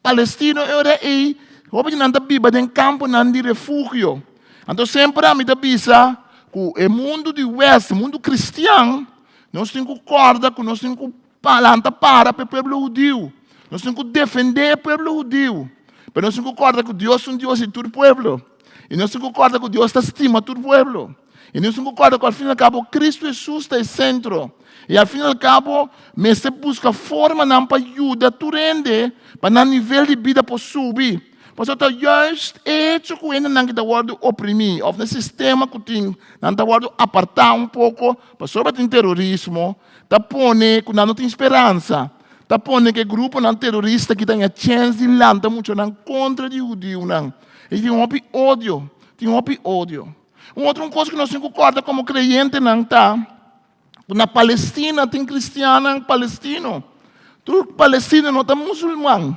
palestino e ora ei hopi di nan ta biba den kamponan di refugio. Anto semper ami ta bisa ku e mundu di west, mundu kristian, nos tin ku kòrda ku nos tin ku lanta para pa e pueblo hudiu. Nos tin ku defendé e pueblo hudiu. Pero nos tin ku kòrda ku Dios ta un Dios di tur pueblo. I nos tin ku kòrda ku Dios ta stima tur pueblo. I nos tin ku kòrda ku al fin i al kabo Kristu Hesus ta e sentro. I al fin i al kabo mester buska formanan pa yuda tur hende pa nan nivel di bida por subi. Pasobra ta juist e hecho ku hendenan ki ta wòrdu oprimí òf na e sistema ku tin nan ta wòrdu apartá un poko pasobra tin terorismo ta pone ku nan no tin speransa, ta pone ku e gruponan terorista ki ta haña chèns di lanta muchanan kontra di hudiunan. I tin hopi odio, tin hopi odio. Un otro un kos ku nos tin ku kòrda komo kreyentenan ta ku na Palestina tin kristiannan palestino. Tur palestino no ta musulman.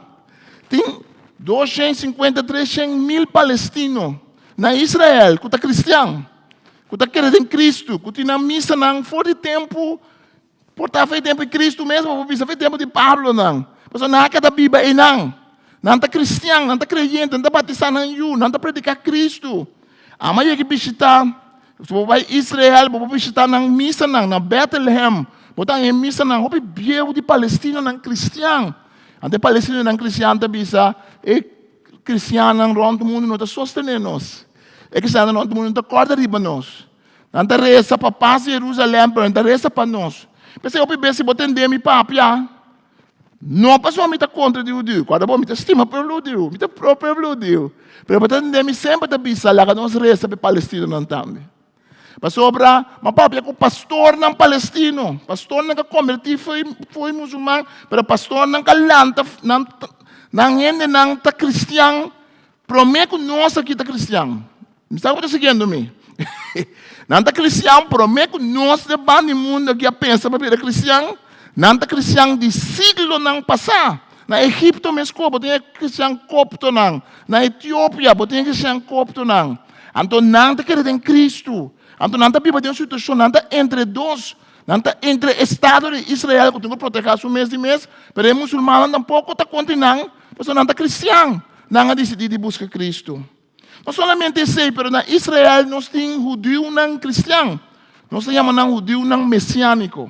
Tin 250, 300 mil palestino na Israel ku ta kristian, ku ta kere den Kristu, ku tin nan misanan for di tempu, por ta for di tempu di Kristu mes, por bisa for di tempu di Pablonan. Pasobra nan a keda biba einan. Nan ta kristian, nan ta kreyente, nan ta batisá nan yu, nan ta prediká Kristu. Ama yega bishitá, si bo bai Israel, bo por bishitá nan misanan na Bethlehem. Bo ta haña e misanan hopi bieu di palestinonan kristian. Anto e palestinonan kristian ta bisa, e kristiannan rònt mundu no ta sostené nos. E kristiannan rònt mundu no ta kòrda riba nos. Nan ta resa pa pas di Jerusalèm, pero nan ta resa pa nos. P'esei hopi bes si bo tende mi papia, no pasobra mi ta kontra di hudiu, kòrda bo, mi ta stima pueblo hudiu, mi ta pro pueblo hudiu, pero bo ta tende mi semper ta bisa laga nos resa pa e palestinonan tambe. Pasobra mi a papia ku pastornan palestino, pastornan ku a kombertí fo'i musulman, pero pastornan ku a lanta nan nan hendenan ta kristian promé ku nos aki ta kristian. Mi sa ku bo ta siguiendo mi. Nan ta kristian promé ku nos den banda di mundu aki a pensa pa bira kristian. Nan ta kristian di siglonan pasá. Na Egipto meskos bo tin e kristian koptonan. Na Etiopia bo tin e kristian koptonan. Anto nan ta kere den Kristu. Anto nan ta biba den un situashon, nan ta entre dos. Nan ta entre estado di Israel ku tin ku protehá su mes di mes, pero e musulmannan tampoko ta kontra nan, pasobra nan ta kristian. Nan a disidí di buska Kristu. No solamente esei, pero na Israel nos tin hudiunan kristian. Nos ta yama nan hudiunan mesiániko.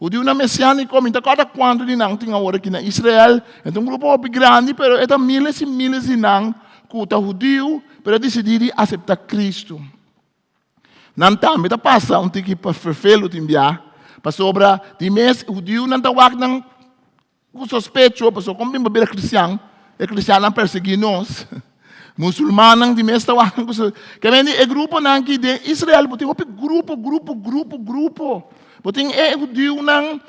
Hudiunan mesiániko, mi ta kòrda kuantu di nan tin awor aki na Israel. E ta un grupo hopi grandi, pero e ta miles i miles di nan ku ta hudiu, pero a disidí di aseptá Kristu. Nan tambe ta pasa un tiki pa ferfelu tin bia, pasobra di mes hudiunan ta wak nan Ku sospecho, pasobra kon bin bo bira kristian, e kristiannan persegui nos. Musulmannan di mes ta wak ku sospecho. Ke men di e gruponan ki den Israel bo tin hopi grupo, grupo, grupo, grupo. Bo tin e hudiunan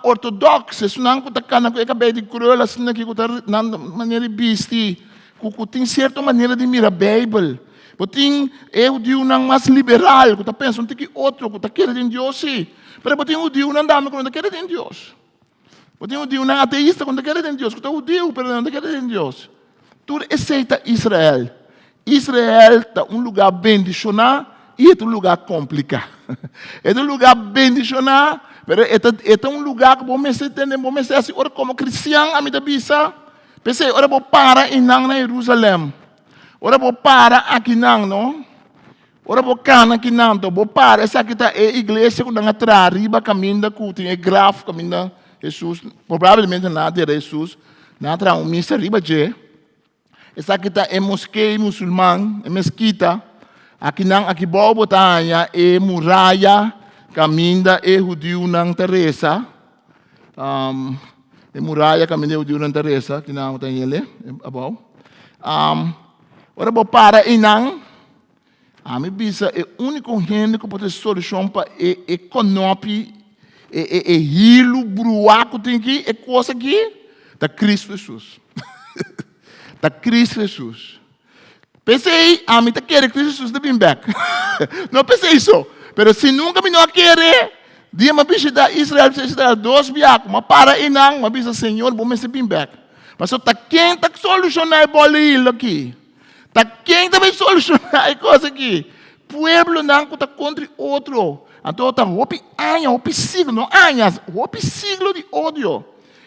ortodoks, esunnan ku ta kana ku e kabei di krul asina aki ku ta nan manera di bisti, ku ku tin sierto manera di mira Beibel. Bo tin e hudiunan mas liberal ku ta pensa un tiki otro, ku ta kere den Dios si. Pero bo tin hudiunan tambe ku no ta kere den Dios. Bo tin hudiunan ateista ku no ta kere den Dios, ku ta hudiu pero nan no ta kere den Dios. Tur esei ta Israel. Israel ta un lugá bendishoná i e ta un lugá kompliká. E ta un lugá bendishoná, Pero e ta, e ta un lugá ku bo mester tende, bo mester hasi ora komo kristian, ami ta bisa. P'esei, ora bo para einan na Herusalèm, ora bo para akinan, no? Ora bo kana akinan, to bo para, esaki ta e iglesia ku nan a traha riba kaminda ku tin e graf kaminda Hesus, probablemente nan a dera Hesus, nan a traha un misa riba dje. Esaki ta e moskee musulman, e meskita. Akinan, aki bou bo ta haña e muraya kaminda e hudiunan ta resa. Um, e muraya kaminda e hudiunan ta resa, kinan bo ta haña ele, abou. Um, ora bo para einan, ami bisa e úniko hende ku por tin solushon pa e e konopi, e e e hilu bruá ku tin aki, e kos aki, ta Kristu Hesus. Ta Kristu Hesus. P'esei ami ta kere Kristu Hesus ta bin bèk. No p'esei so, pero si nunka mi no a kere, dia mi a bishitá Israel, mi a bishitá Israel dos biaha, ku mi a para einan, mi a bisa, Señor, bo mester bin bèk. Pasobra ta ken ta solushoná e bòl di hilu aki? Ta ken ta bay soluciona e cos aki? Pueblonan cu ta contra otro. Anto ta hopi aña, hopi siglo, no añas, hopi siglo di odio.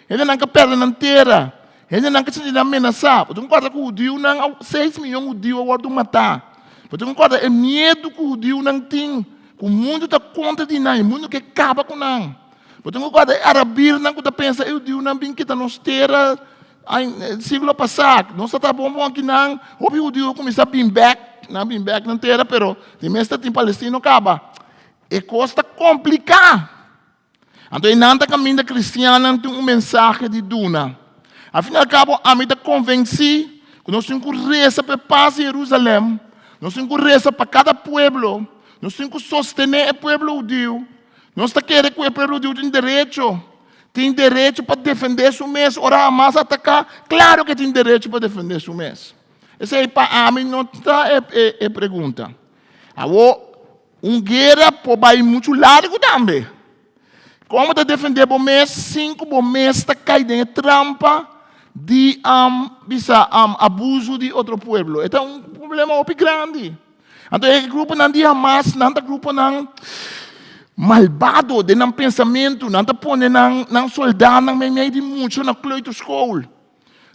Hendenan ka perde nan tera. Hendenan ka sinti nan menasa. Bo tin cu corda cu hudiunan, seis miyon hudiu a wordo mata. Bo tin cu corda e miedu cu hudiunan tin, cu mundo ta contra di nan, e mundo ke caba cu nan. Bo tin cu corda e arabirnan cu ta pensa e hudiunan bin kita nos tera. Siglo pasá, nos ta ta bon bon akinan, hopi hudiu a kuminsá bin bèk, nan a bin bèk nan tera, pero di mes ta tin palestino kaba. E kos ta kompliká. Anto einan ta kaminda kristiannan tin un mensahe di duna. Al fin i al kabo, ami ta konvensí ku nos tin ku resa pa e pas di Herusalèm, nos tin ku resa pa kada pueblo, nos tin ku sostené e pueblo hudiu. Nos ta kere ku e pueblo hudiu tin derecho. Tin derecho pa defendé su mes ora Hamas ataká? Klaro ke tin derecho pa defendé su mes. Esei pa ami no ta e pregunta. Awor, un guera por bai muchu largu tambe. Kon bo ta defendé bo mes sin ku bo mes ta kai den e trampa di bisa abuso di otro pueblo? E ta un problema hopi grandi. Anto e gruponan di Hamas, nan ta gruponan malbado den nan pensamentu. Nan ta pone nan, nan soldanan meimei di mucha na kleuterschool.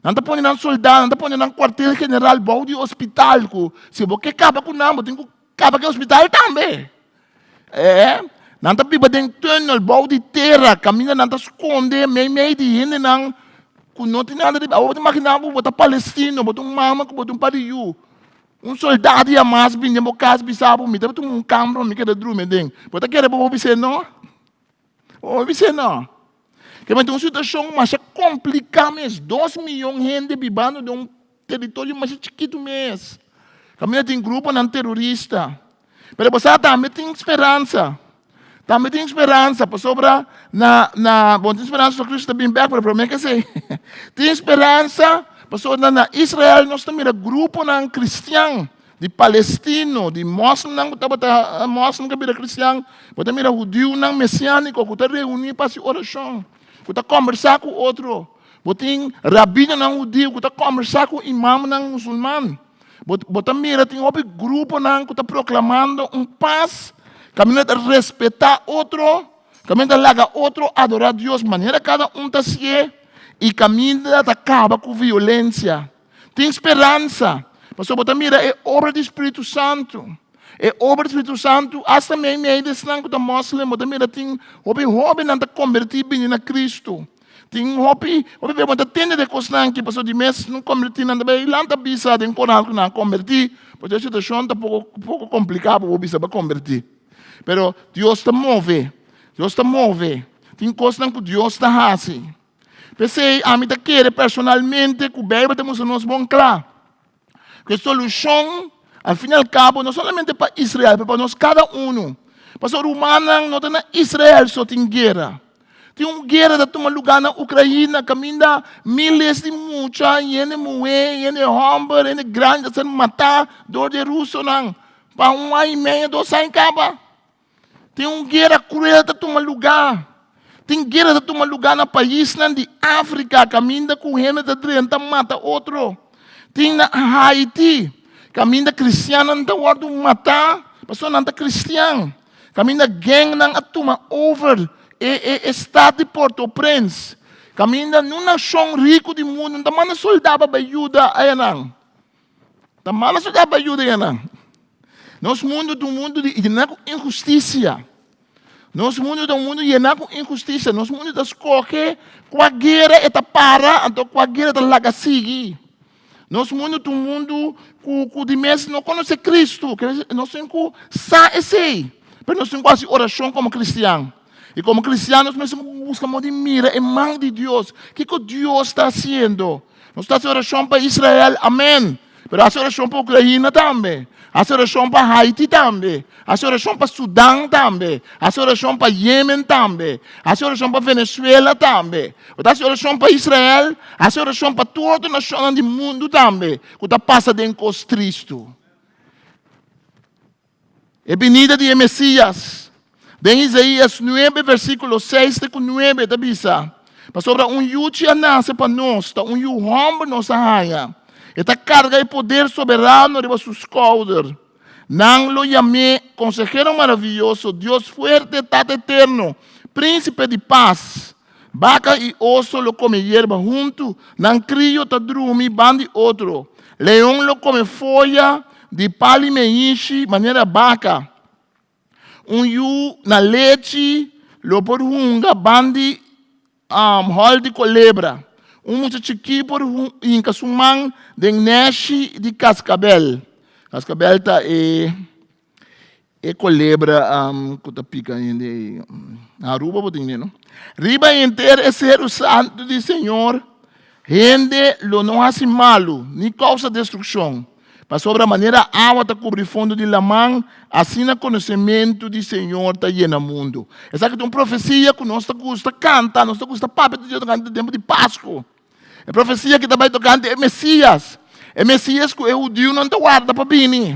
Nan ta pone nan soldanan, nan ta pone nan kuartel general bou di hospital ku si bo ke kaba ku nan, bo tin ku kaba ku e hospital tambe. Eh, nan ta biba den tunnel bou di tera, kaminda nan ta skonde meimei di hendenan ku no tin nada di. Awor bo ta imaginá bo, bo ta palestino, bo ta un mama ku bo ta un par di yu. Un soldado di Hamas bin den bo kas bisa bo, mi ta tuma un kambra pa mi keda drumi aden. Bo ta kere pa bo bis'é no? Bo por bis'é no. Kende ta un situashon masha kompliká mes. Dos miyon hende bibando den un teritorio masha chikitu mes. Kaminda tin gruponan terorista. Pero bo sa tambe tin speransa. Tambe tin speransa pasobra na na bo tin speransa pasobra Cristo ta bin bek, pero prome ke esei tin speransa pasobra na Israel nos ta mira gruponan cristian di palestino, di moslimnan ku tabata moslim ku a bira cristian, bo ta mira hudiunan mesianiko ku ta reuni pa hasi orashon, ku ta kombersa ku otro, bo tin rabinonan hudiu ku ta kombersa ku imamnan musulman. Bo, bo ta mira tin hopi gruponan ku ta proklamando un pas, kaminda ta respetá otro, kaminda ta laga otro adorá Dios manera kada un ta hasié, i kaminda ta kaba ku violensia. Tin speransa, pasobra bo ta mira e obra di Spiritu Santu. E obra di Spiritu Santu, asta meimei di esnan ku ta moslim, bo ta mira tin hopi hóbennan ta kombertí bini na Kristu. Tin hopi, hopi bia bo ta tende de kosnan aki, pasobra di mes no kombertí nan ta bai lanta bisa den koral ku nan a kombertí, pasobra e situashon ta poko poko kompliká pa bo bisa bo a kombertí. Pero Dios ta move, Dios ta move, tin kosnan ku Dios ta hasi. P'esei ami ta kere personalmente ku Beibel ta mustra nos bon kla ku e solushon al fin i al kabo no solamente pa Israel pero pa nos kada unu. Pasobra rumannan no ta na Israel so tin guera. Tin un guera ta tuma lugá na Ukraina kaminda miles di mucha, hende muhé, hende hòmber, hende grandi ta ser matá dor di e rusonan pa un aña i medio, dos aña kaba. Tin un guera kruel ta tuma lugá. Tin guera ta tuma lugá na paisnan di Afrika kaminda ku hende ta drenta mata otro. Tin na Haiti kaminda kristiannan ta wòrdu matá pasobra nan ta kristian. Kaminda gengnan a tuma over. E e stat di Port-au-Prince, kaminda niun nashon riku di mundu no ta manda soldá pa bai yuda ayanan. Ta manda soldá pa bai yuda ayanan. Nos mundu ta un mundu di yená ku inhustisia. Nos mundu ta un mundu yená ku inhustisia. Nos mundu ta skohe kua guera e ta para, anto kua guera e ta laga sigui. Nos mundu ta un mundu ku ku di mes no konosé Kristu. Nos tin ku sa esei. Pero nos tin ku hasi orashon komo kristian. I komo kristian nos mester buska moda di mira e man di Dios. Kiko Dios ta hasiendo? Nos ta hasi orashon pa Israel, amen. Pero hasi orashon pa Ukraina tambe. Hasi orashon pa Haiti tambe. Hasi orashon pa Sudan tambe. Hasi orashon pa Yemen tambe. Hasi orashon pa Venezuela tambe. Bo ta hasi orashon pa Israel, hasi orashon pa tur otro nashonnan di mundu tambe ku ta pasa den kos tristu. E binida di e Mesias. Den Isaías 9, versíkulo 6 te ku 9 ta bisa, Pasobra un yuchi a nase pa nos, ta un yu hòmber nos a haña. E ta karga e poder soberano riba su skouder. Nan lo yam'é Konsehero Maravioso, Dios Fuerte, Tata Eterno, Prínsipe di Pas. Baka i oso lo kome yerba huntu, nan krio ta drumi ban di otro. Leon lo kome foya di pali meishi manera baka. Un yu na lechi lo por hunga ban di hòl di kolebra. Un mucha chikí por hinka su man den nèshi di kaskabèl. Kaskabèl ta e e kolebra ku ta pika hende ei. Na Aruba bo tin no? Riba henter e seru santu di Señor, hende lo no hasi malu ni kousa destrukshon. Pasobra manera awa ta kubri fondo di laman, asina konosementu di Señor ta yena mundu. Esaki ta un profesia ku nos ta gusta kanta, nos ta gusta papia di dje tokante tempu di Pasku. E profesia aki ta bai tokante e Mesias, e Mesias ku e hudiunan ta warda pa bini.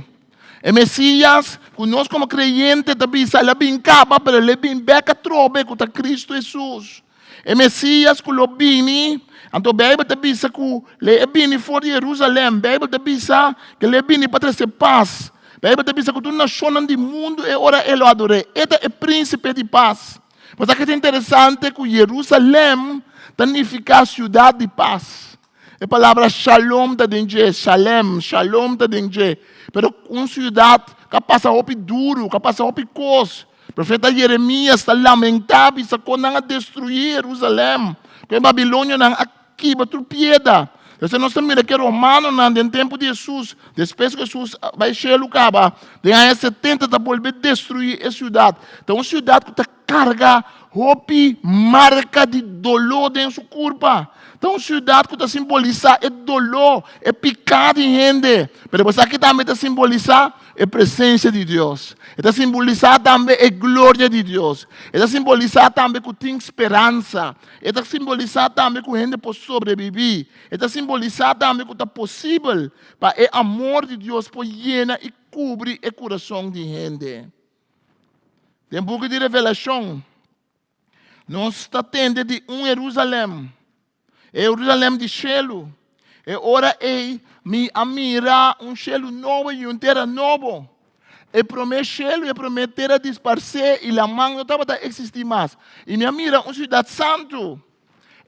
E Mesias ku nos komo kreyente ta bisa el a bin kaba, pero el a bin bèk atrobe ku ta Kristu Hesus. E Mesías ku lo bini, anto Beibel ta bisa ku lo e bini for di Herusalèm. Beibel ta bisa ku lo e bini pa trese pas. Beibel ta bisa ku tur nashonnan di mundu e ora e lo ador'é. E ta e Prínsipe di Pas. Bo sa ke ta interesante? Ku Herusalèm ta nifiká siudat di pas. E palabra shalom ta den dje, shalem, shalom ta den dje. Pero un siudat ku a pasa hopi duru, ku a pasa hopi kos. Profeta Jeremias ta lamentá bisa kon nan a destruí Herusalèm, kon e babilonionan a kibra tur pieda. Entonces nos ta mira ku e romanonan den tempu di Hesus, despues ku Hesus a bai shelu kaba, den aña setenta ta bolbe destruí e siudat. Ta un siudat ku ta Karga hopi marka di doló den su kurpa. Ta un siudat ku ta simbolisá e doló, e piká di hende. Pero bo sa ki tambe ta simbolisá? E presensia di Dios. E ta simbolisá tambe e gloria di Dios. E ta simbolisá tambe ku tin speransa. E ta simbolisá tambe ku hende por sobrebibí. E ta simbolisá tambe ku ta posibel pa e amor di Dios por yena i kubri e kurason di hende. Den buki di Revelashon, nos ta tende di un Herusalèm, e Herusalèm di shelu. E ora ei mi a mira un shelu nobo i un tera nobo. E promé shelu i e promé tera a disparsé i laman no tabata eksistí mas. I mi a mira un siudat santu,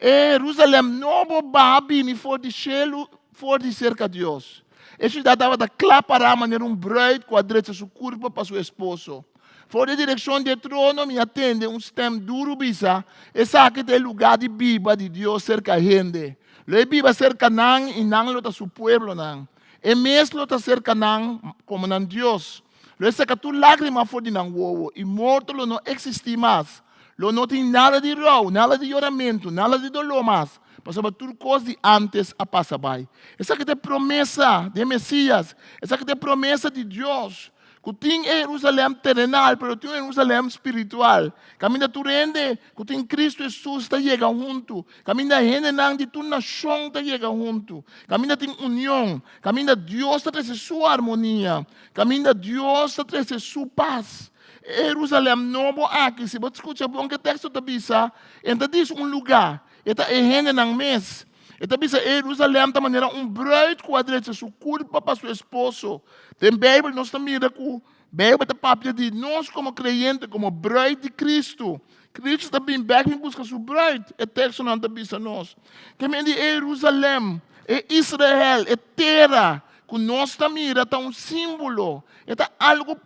E Herusalèm nobo baha bini for di shelu, for di serka Dios. E siudat tabata kla pará manera un bruid ku a drecha su kurpa pa su esposo. For di e direkshon di e trono mi a tende un stèm duru bisa, Esaki ta e lugá di biba di Dios serka hende. Lo e biba serka nan i nan lo ta su pueblonan. E mes lo ta serka nan komo nan Dios. Lo e seka tur lágrima for di nan wowo, i morto lo no eksistí mas. Lo no tin nada di rou, nada di yoramentu, nada di doló mas, pasobra tur kos di ántes a pasa bai. Esaki ta e promesa di e Mesías. Esaki ta e promesa di Dios, ku tin e Herusalèm terenal, pero tin un Herusalèm spiritual, kaminda tur hende ku tin Kristu Hesus ta yega huntu, kaminda hendenan di tur nashon ta yega huntu, kaminda tin union, kaminda Dios ta trese su armonia, Kaminda Dios ta trese su pas. E Herusalèm Nobo aki, si bo skucha bon ke teksto ta bisa, e ta dis un lugá, e ta e hendenan mes. E ta bisa e Herusalèm ta manera un bruid ku a drecha su kurpa pa su esposo. Den Beibel nos ta mira ku Beibel ta papia di nos komo kreyente, komo bruid di Kristu. Kristu ta bin bèk bin buska su brùit, e tekstonan ta bisa nos. Ke men di e Herusalèm, e Israel, e tera ku nos ta mira ta un símbolo, e ta algu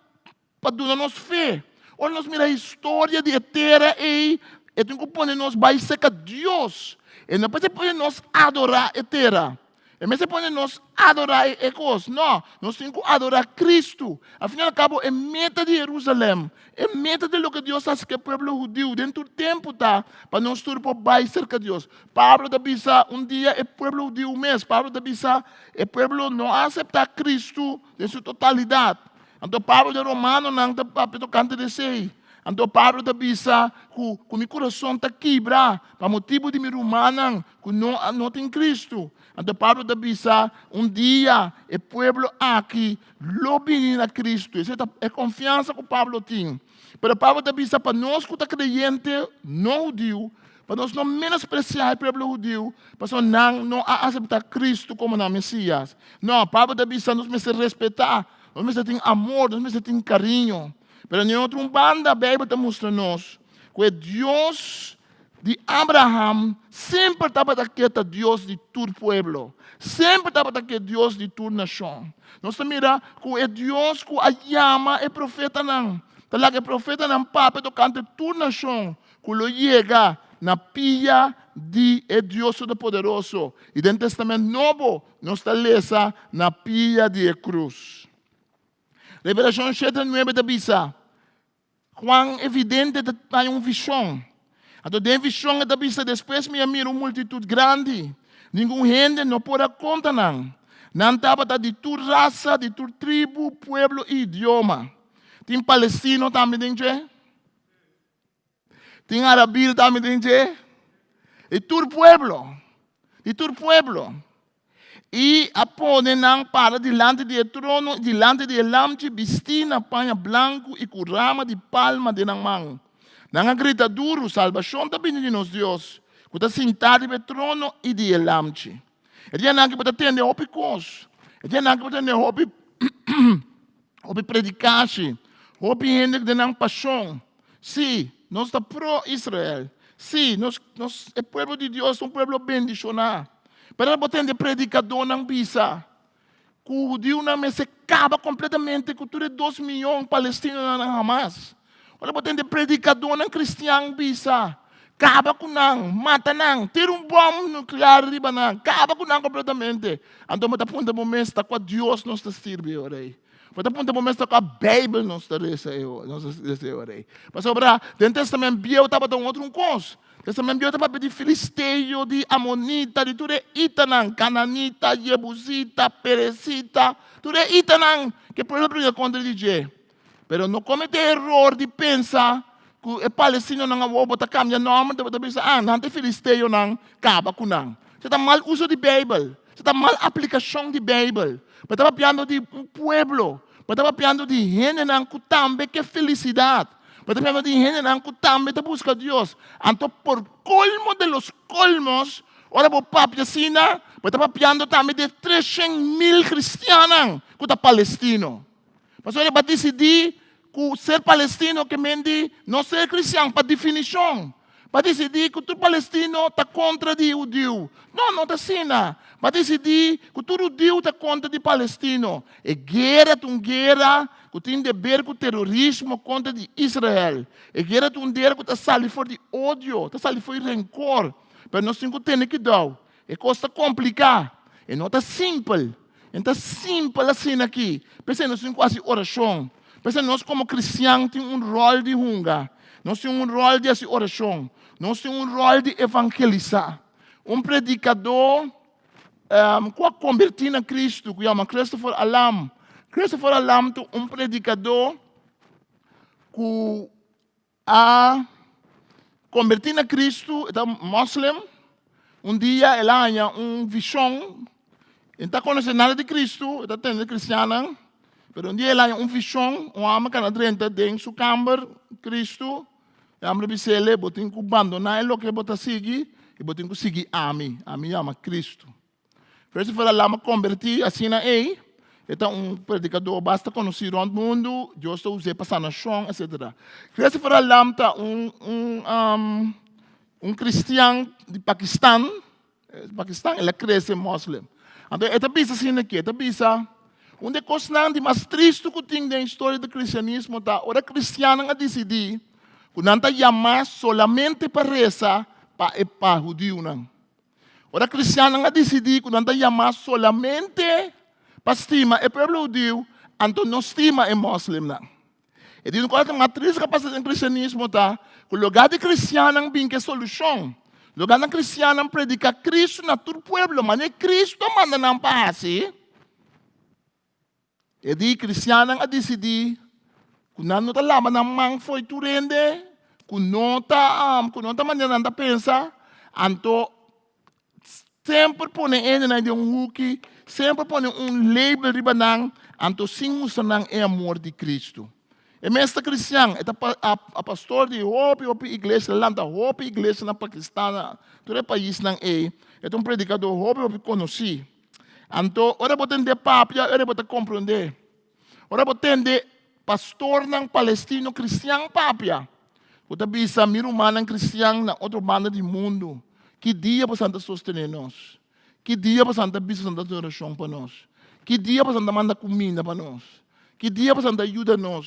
pa duna nos fe. Ora nos mira historia di e tera ei, e tin ku pone nos bai serka Dios. E no mester pone nos adorá e tera. E mester pone nos adorá e kos. No, nos tin ku adorá Kristu. Al fin i al kabo, e meta di Herusalèm, e meta di loke Dios hasi ku e pueblo hudiu den tur tempu ta pa nos tur por bai serka Dios. Pablo ta bisa un dia e pueblo hudiu mes, Pablo ta bisa e pueblo no a aseptá Kristu den su totalidat. Anto Pablo den Romanonan ta papia tokante di esei. Anto Pablo ta bisa ku ku mi kurason ta kibra pa motibu di mi rumannan ku no no tin Kristu. Anto Pablo ta bisa un dia e pueblo aki lo bini na Kristu. Esei ta e konfiansa ku Pablo tin. Pero Pablo ta bisa pa nos ku ta kreyente no hudiu, pa nos no menospresiá e pueblo hudiu, pasobra nan no a aseptá Kristu komo nan Mesias. No, Pablo ta bisa nos mester respetá. Nos mester tin amor, nos mester tin kariño. Pero den otro un banda, Beibel ta mustra nos ku e Dios di Abraham semper tabata ke ta Dios di tur pueblo. Semper tabata ke Dios di tur nashon. Nos ta mira ku e Dios ku a yama e profetanan, ta laga e profetanan papia tokante tur nashon ku lo yega na pia di e Dios Todopoderoso. I den Testament Nobo, Nos ta lesa na pia di e krus. Revelashon shete nuebe ta bisa, Juan e vidente ta haña un vishon. Anto den e vishon e ta bisa, Despues mi a mira un multitut grandi, ningun hende no por a konta nan. Nan tabata di tur rasa, di tur tribu, pueblo i idioma. Tin palestino tambe den dje? Tin arabil tambe den dje. Di tur pueblo. Di tur pueblo. I a pone nan para dilanti di e trono i dilanti di e Lamchi, bistí na paña blanku i ku rama di palma den nan man. Nan a grita duru, Salbashon ta bini di nos Dios, ku ta sintá riba e trono i di e Lamchi. E dianan aki bo ta tende hopi kos. E dianan aki bo ta tende hopi hopi predikashi, hopi hende den nan pashon. Sí, nos ta pro Israel. Sí, nos, nos, e pueblo di Dios ta un pueblo bendishoná. Pero bo tende predikadónan bisa ku hudiunan mester kaba kompletamente ku tur e dos mion palestinonan na Hamas. Ora bo tende predikadónan kristian bisa, kaba ku nan, mata nan, tira un bòm nuklear riba nan, kaba ku nan kompletamente. Anto bo ta puntra bo mes, ta kua Dios nos ta sirbi e ora ei? Bo ta puntra bo mes ta kua Beibel nos ta resa e nos ta lesa e ora ei. Pasobra den Testament Bieu tabata un otro un kos. Testament Bieu ta papia di filisteo, di amonita, di tur e itanan, kananita, yebusita, peresita, tur e itanan ku e pueblo a bringa kontra di dje. Pero no komete eror di pensa ku e palestinonan awor bo ta kambia nòmber, bo ta bisa, ah, nan ta e filisteonan, kaba ku nan. Esei ta mal uso di Beibel. Esei ta mal aplikashon di Beibel. Bo ta papiando di un pueblo. Bo ta papiando di hendenan ku tambe ke felisidat. Bo ta papiando di hendenan ku tambe ta buska Dios. Anto por kolmo de los kolmos, ora bo papia asina, bo ta papiando tambe di e 300,000 kristiannan ku ta palestino. Pasobra bo a disidí ku ser palestino ke men di no ser kristian pa definishon. Bo a disidí ku tur palestino ta kontra di hudiu. No, no ta asina. Bo a disidí ku tur hudiu ta kontra di palestino. E guera ta un guera ku tin deber ku terorismo kontra di Israel. E guera ta un guera ku ta sali for di odio, ta sali for di renkor. Pero nos tin ku tene kidou. E kos ta kompliká. E no ta simpel. E no ta simpel asina aki. P'esei nos tin ku hasi orashon. P'esei nos komo kristian tin un ròl di hunga. Nos tin un ròl di hasi orashon. Nos tin un ròl di evangelisá. Un predikadó ku a kombertí na Kristu ku yama Christopher Alam. Christopher Alam ta un predikadó ku A kombertí na Kristu, e ta mòslem. Un dia el a haña un vishon. E no ta konosé nada di Kristu, e ta tende kristiannan. Pero un dia el a haña un vishon, un hòmber ku a drenta den su kamber, Kristu. E hòmber a bis'é, Bo tin ku bandoná e loke bo ta sigui i bo tin ku sigui ami. Ami yama Kristu. Christopher a lama kombertí asina ei. E ta un predikadó basta konosí rònt mundu, Dios ta us'é pa sanashon, etsetera. Christopher Alam ta un un un kristian di Pakistan, Pakistan, el a krese moslim. Anto e ta bisa asina aki, e ta bisa, Un di e kosnan di mas tristu ku tin den historia di kristianismo ta ora kristiannan a disidí ku nan ta yamá solamente pa resa pa e pa hudiunan. Ora kristiannan a disidí ku nan ta yamá solamente pa stima e pueblo hudiu, anto no stima e moslimnan. E di un kos mas tristu ku a pasa den kristianismo ta ku lugá di kristiannan bin ku e solushon, lugá nan kristiannan prediká Kristu na tur pueblo, manera Kristu a manda nan pa hasi, e di kristiannan a disidí ku nan no ta laba nan man fo'i tur hende ku no ta ku no ta manera nan ta pensa, anto Semper pone hendenan den un huki, semper pone un label riba nan, anto sin mustra nan e amor di Cristo. E mes ta cristian, e ta a pastor di hopi hopi iglesia, el a lanta hopi iglesia na Pakistan, na tur e paisnan ei. E ta un predicador hopi hopi conoci. Anto ora bo tende papia, ora bo ta comprende. Ora bo tende pastornan palestino cristian papia, ku ta bisa mi rumannan cristian na otro banda di mundu, ki dia boso ta sostene nos? Ki dia boso ta bisa boso ta hasi orashon pa nos? Ki dia boso ta manda kuminda pa nos? Ki dia boso ta yuda nos?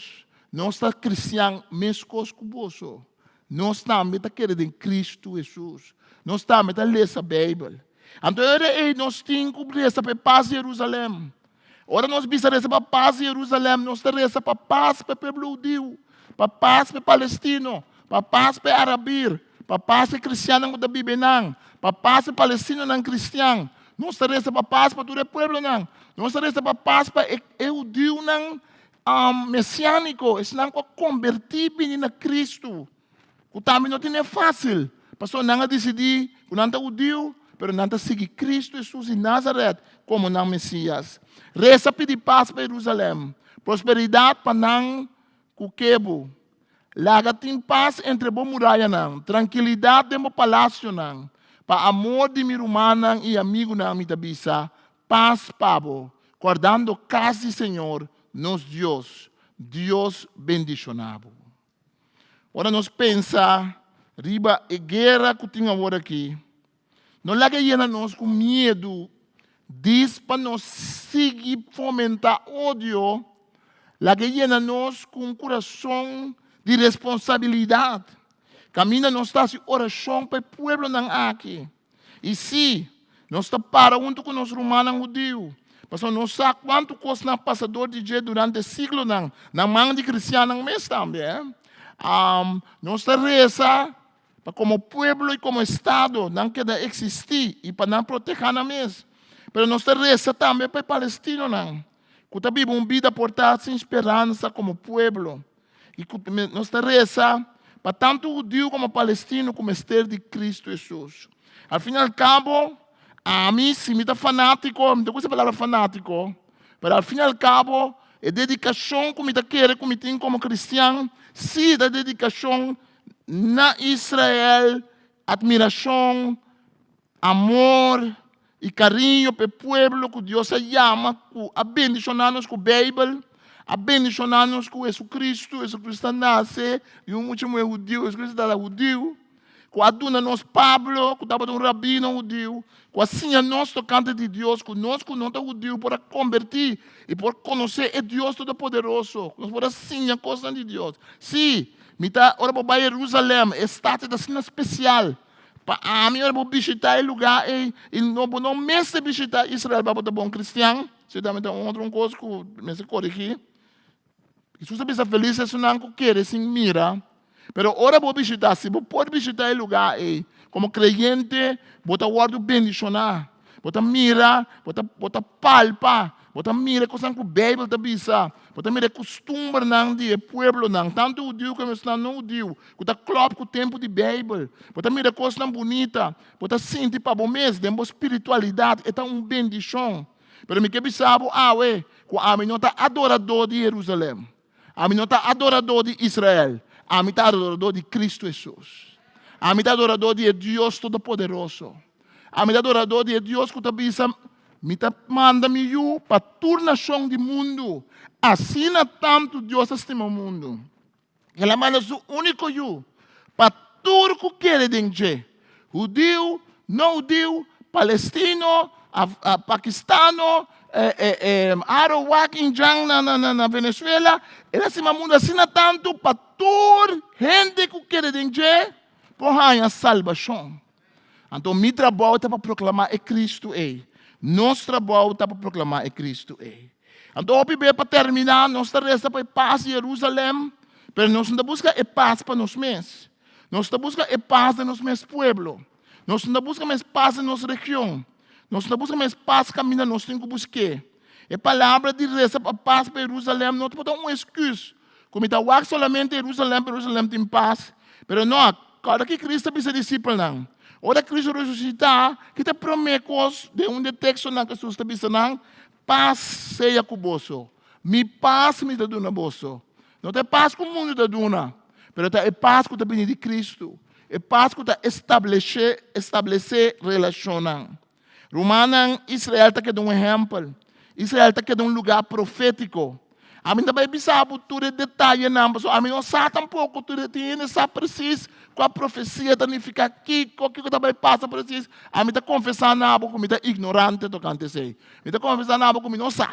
Nos ta cristian meskos ku boso. Nos tambe ta kere den Cristo Hesus. Nos tambe ta lesa Beibel. Anto e ora ei nos tin ku resa pa e pas di Jerusalem. Ora nos bisa resa pa pas di Jerusalem, nos ta resa pa pas pa e pueblo hudiu, pa pas pa e palestino, pa pas pa e arabir, pa pas pa e kristiannan ku ta biba einan, pa pas pa e palestinonan kristian. Nos ta resa pa pas pa tur e pueblonan. Nos ta resa pa pas pa e e hudiunan mesiániko, esnan ku a kombertí bini na Kristu. Ku tambe no tene fásil, pasobra nan a disidí ku nan ta hudiu, pero nan ta sigui Kristu Hesus di Nazaret komo nan Mesías. Resa pidi pas pa Herusalèm, prosperidat pa nan ku ke bo. Laga tin pas entre bo murayanan, trankilidat den bo palasionan. Pa amor di mi rumannan i amigunan mi ta bisa, Pas pa bo, kòrdando kas di Señor nos Dios. Dios bendishoná bo. Ora nos pensa riba e guera ku tin awor aki, no laga yena nos ku miedu dis pa nos sigui fomentá odio, laga yena nos ku un kurason di responsabilidat. Kaminda nos ta hasi orashon pa e pueblonan aki. I sí, nos ta para huntu ku nos rumannan hudiu, pasobra nos sa kuantu kosnan a pasa dor di dje durante siglonan, na man di kristiannan mes tambe. Nos ta resa pa komo pueblo i komo estado nan keda eksistí i pa nan protehá nan mes. Pero nos ta resa tambe pa e palestinonan ku ta biba un bida por ta sin speransa komo pueblo. I ku nos ta resa pa tantu hudiu komo palestino ku mester di Kristu Hesus. Al fin i al kabo, ami si mi ta fanátiko, mi ta gusta e palabra fanátiko, pero al fin i al kabo e dedikashon ku mi ta kere ku mi tin komo kristian si ta dedikashon na Israel, atmirashon, Amor i kariño pa e pueblo ku Dios a yama, ku a bendishoná nos ku Beibel, a bendishoná nos ku Hesukristu. Hesukristu a nase di un mucha muhé hudiu, Hesukristu tabata hudiu, ku a duna nos Pablo, ku tabata un rabino hudiu, ku a siña nos tokante di Dios, ku nos ku no ta hudiu por a kombertí i por konosé e Dios Todopoderoso, ku nos por a siña kosnan di Dios. Sí, mi ta, ora bo bai Herusalèm, e stat ei ta asina spesial. Pa ami ora bo bishitá e lugá ei, i no bo no mester bishitá Israel pa bo ta bon kristian, esei tambe ta un otro un kos ku mester korigí. Hesus a bisa felis esunnan ku kere sin mira. Pero ora bo bishitá, si bo por bishitá e lugá ei, komo kreyente bo ta wòrdu bendishoná. Bo ta mira, bo ta bo ta palpa, bo ta mira e kosnan ku Beibel ta bisa, bo ta mira e kustumbernan di e pueblonan, tantu hudiu komo esnan no hudiu, ku ta klòp ku tempu di Beibel. Bo ta mira kosnan bunita, bo ta sinti pa bo mes den bo spiritualidat, e ta un bendishon. Pero mi ke bisa bo awe ku ami no ta adoradó di Herusalèm, ami no ta adoradó di Israel, ami ta adoradó di Kristu Hesus. Ami ta adoradó di e Dios Todopoderoso. Ami ta adoradó di e Dios ku ta bisa. Mi ta manda mi Yu pa tur nashon di mundu. Asina tantu Dios a stima mundu, El a manda su úniko Yu pa tur ku kere den dje, hudiu, no hudiu, palestino, pakistano, arowak indjan na Venezuela. El a stima mundu asina tantu pa tur hende ku kere den dje por haña salbashon. Anto mi trabou ta pa proklamá e Kristu ei. Nos trabou ta pa proklamá e Kristu ei. Anto hopi be pa terminá, nos ta resa pa e pas di Jerusalèm, pero nos no ta buska e pas pa nos mes. Nos ta buska e pas den nos mes pueblo. Nos no ta buska mes pas den nos region. Nos no ta buska mes pas kaminda nos tin ku busk'é. E palabra di resa pa pas pa Jerusalèm no ta por ta un esküs Ku mi ta wak solamente Jerusalèm pa Jerusalèm tin pas. Pero no, kòrda ki Kristu a bisa e disipelnan. Ora Kristu resusitá, ki ta e promé kos den un di e tekstonan ku Hesus ta bisa nan? Pas sea ku boso. Mi pas mi ta duna boso. No ta e pas ku mundu ta duna, pero ta e pas ku ta bini di Kristu. E pas ku ta establesé establesé relashonnan. Rumannan, Israel ta keda un ehèmpel. Israel ta keda un lugá profétiko. Ami ta bai bisa bo tur e detayenan, pasobra ami no sa tampoko tur e, tin hende sa presis kua profesia ta nifiká kiko, kiko ta bai pasa presis. Ami ta konfesá na bo ku mi ta ignorante tokante esei. Mi ta konfesá na bo ku mi no sa,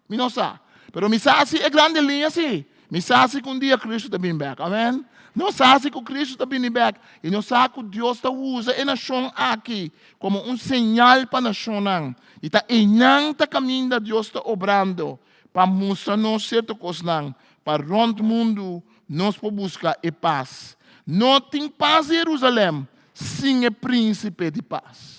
mi no sa. Pero mi sa si e grande liña si. Mi sa si ku un dia Kristu ta bini bèk. Amèn. Nos sa si ku Kristu ta bini bèk i nos sa ku Dios ta usa e nashon aki komo un señal pa nashonnan. I ta einan ta kaminda Dios ta obrando pa mustra nos sierto kosnan pa rònt mundu nos por buska e pas. No tin pas di Jerusalèm sin e Prínsipe di Pas.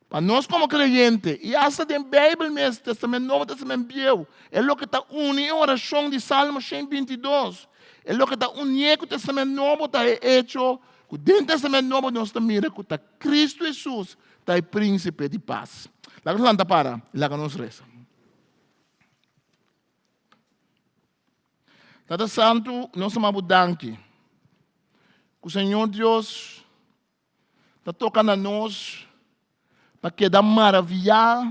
Pa nos komo kreyente, i asta den Beibel mes, Testament Nobo, Testament Bieu, e loke ta uni e orashon di Salmo 122, e loke ta unié ku Testament Nobo ta e echo ku den Testament Nobo nos ta mira ku ta Kristu Hesus ta e Prínsipe di Pas. Laga nos lanta para i laga nos resa. Tata Santu, nos ta manda bo danki ku Señor Dios ta toka na nos pa keda maraviyá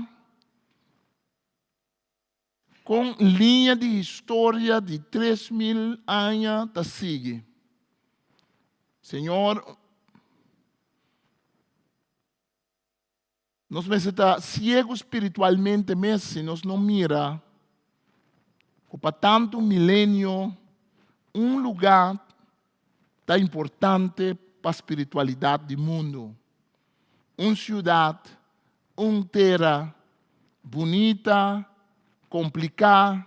kon liña di historia di 3000 aña ta sigui. Señor, nos mester ta siegu spiritualmente mes si nos no mira ku pa tantu milenio un lugá ta importante pa spiritualidat di mundu. Un siudat, un tera bunita, kompliká,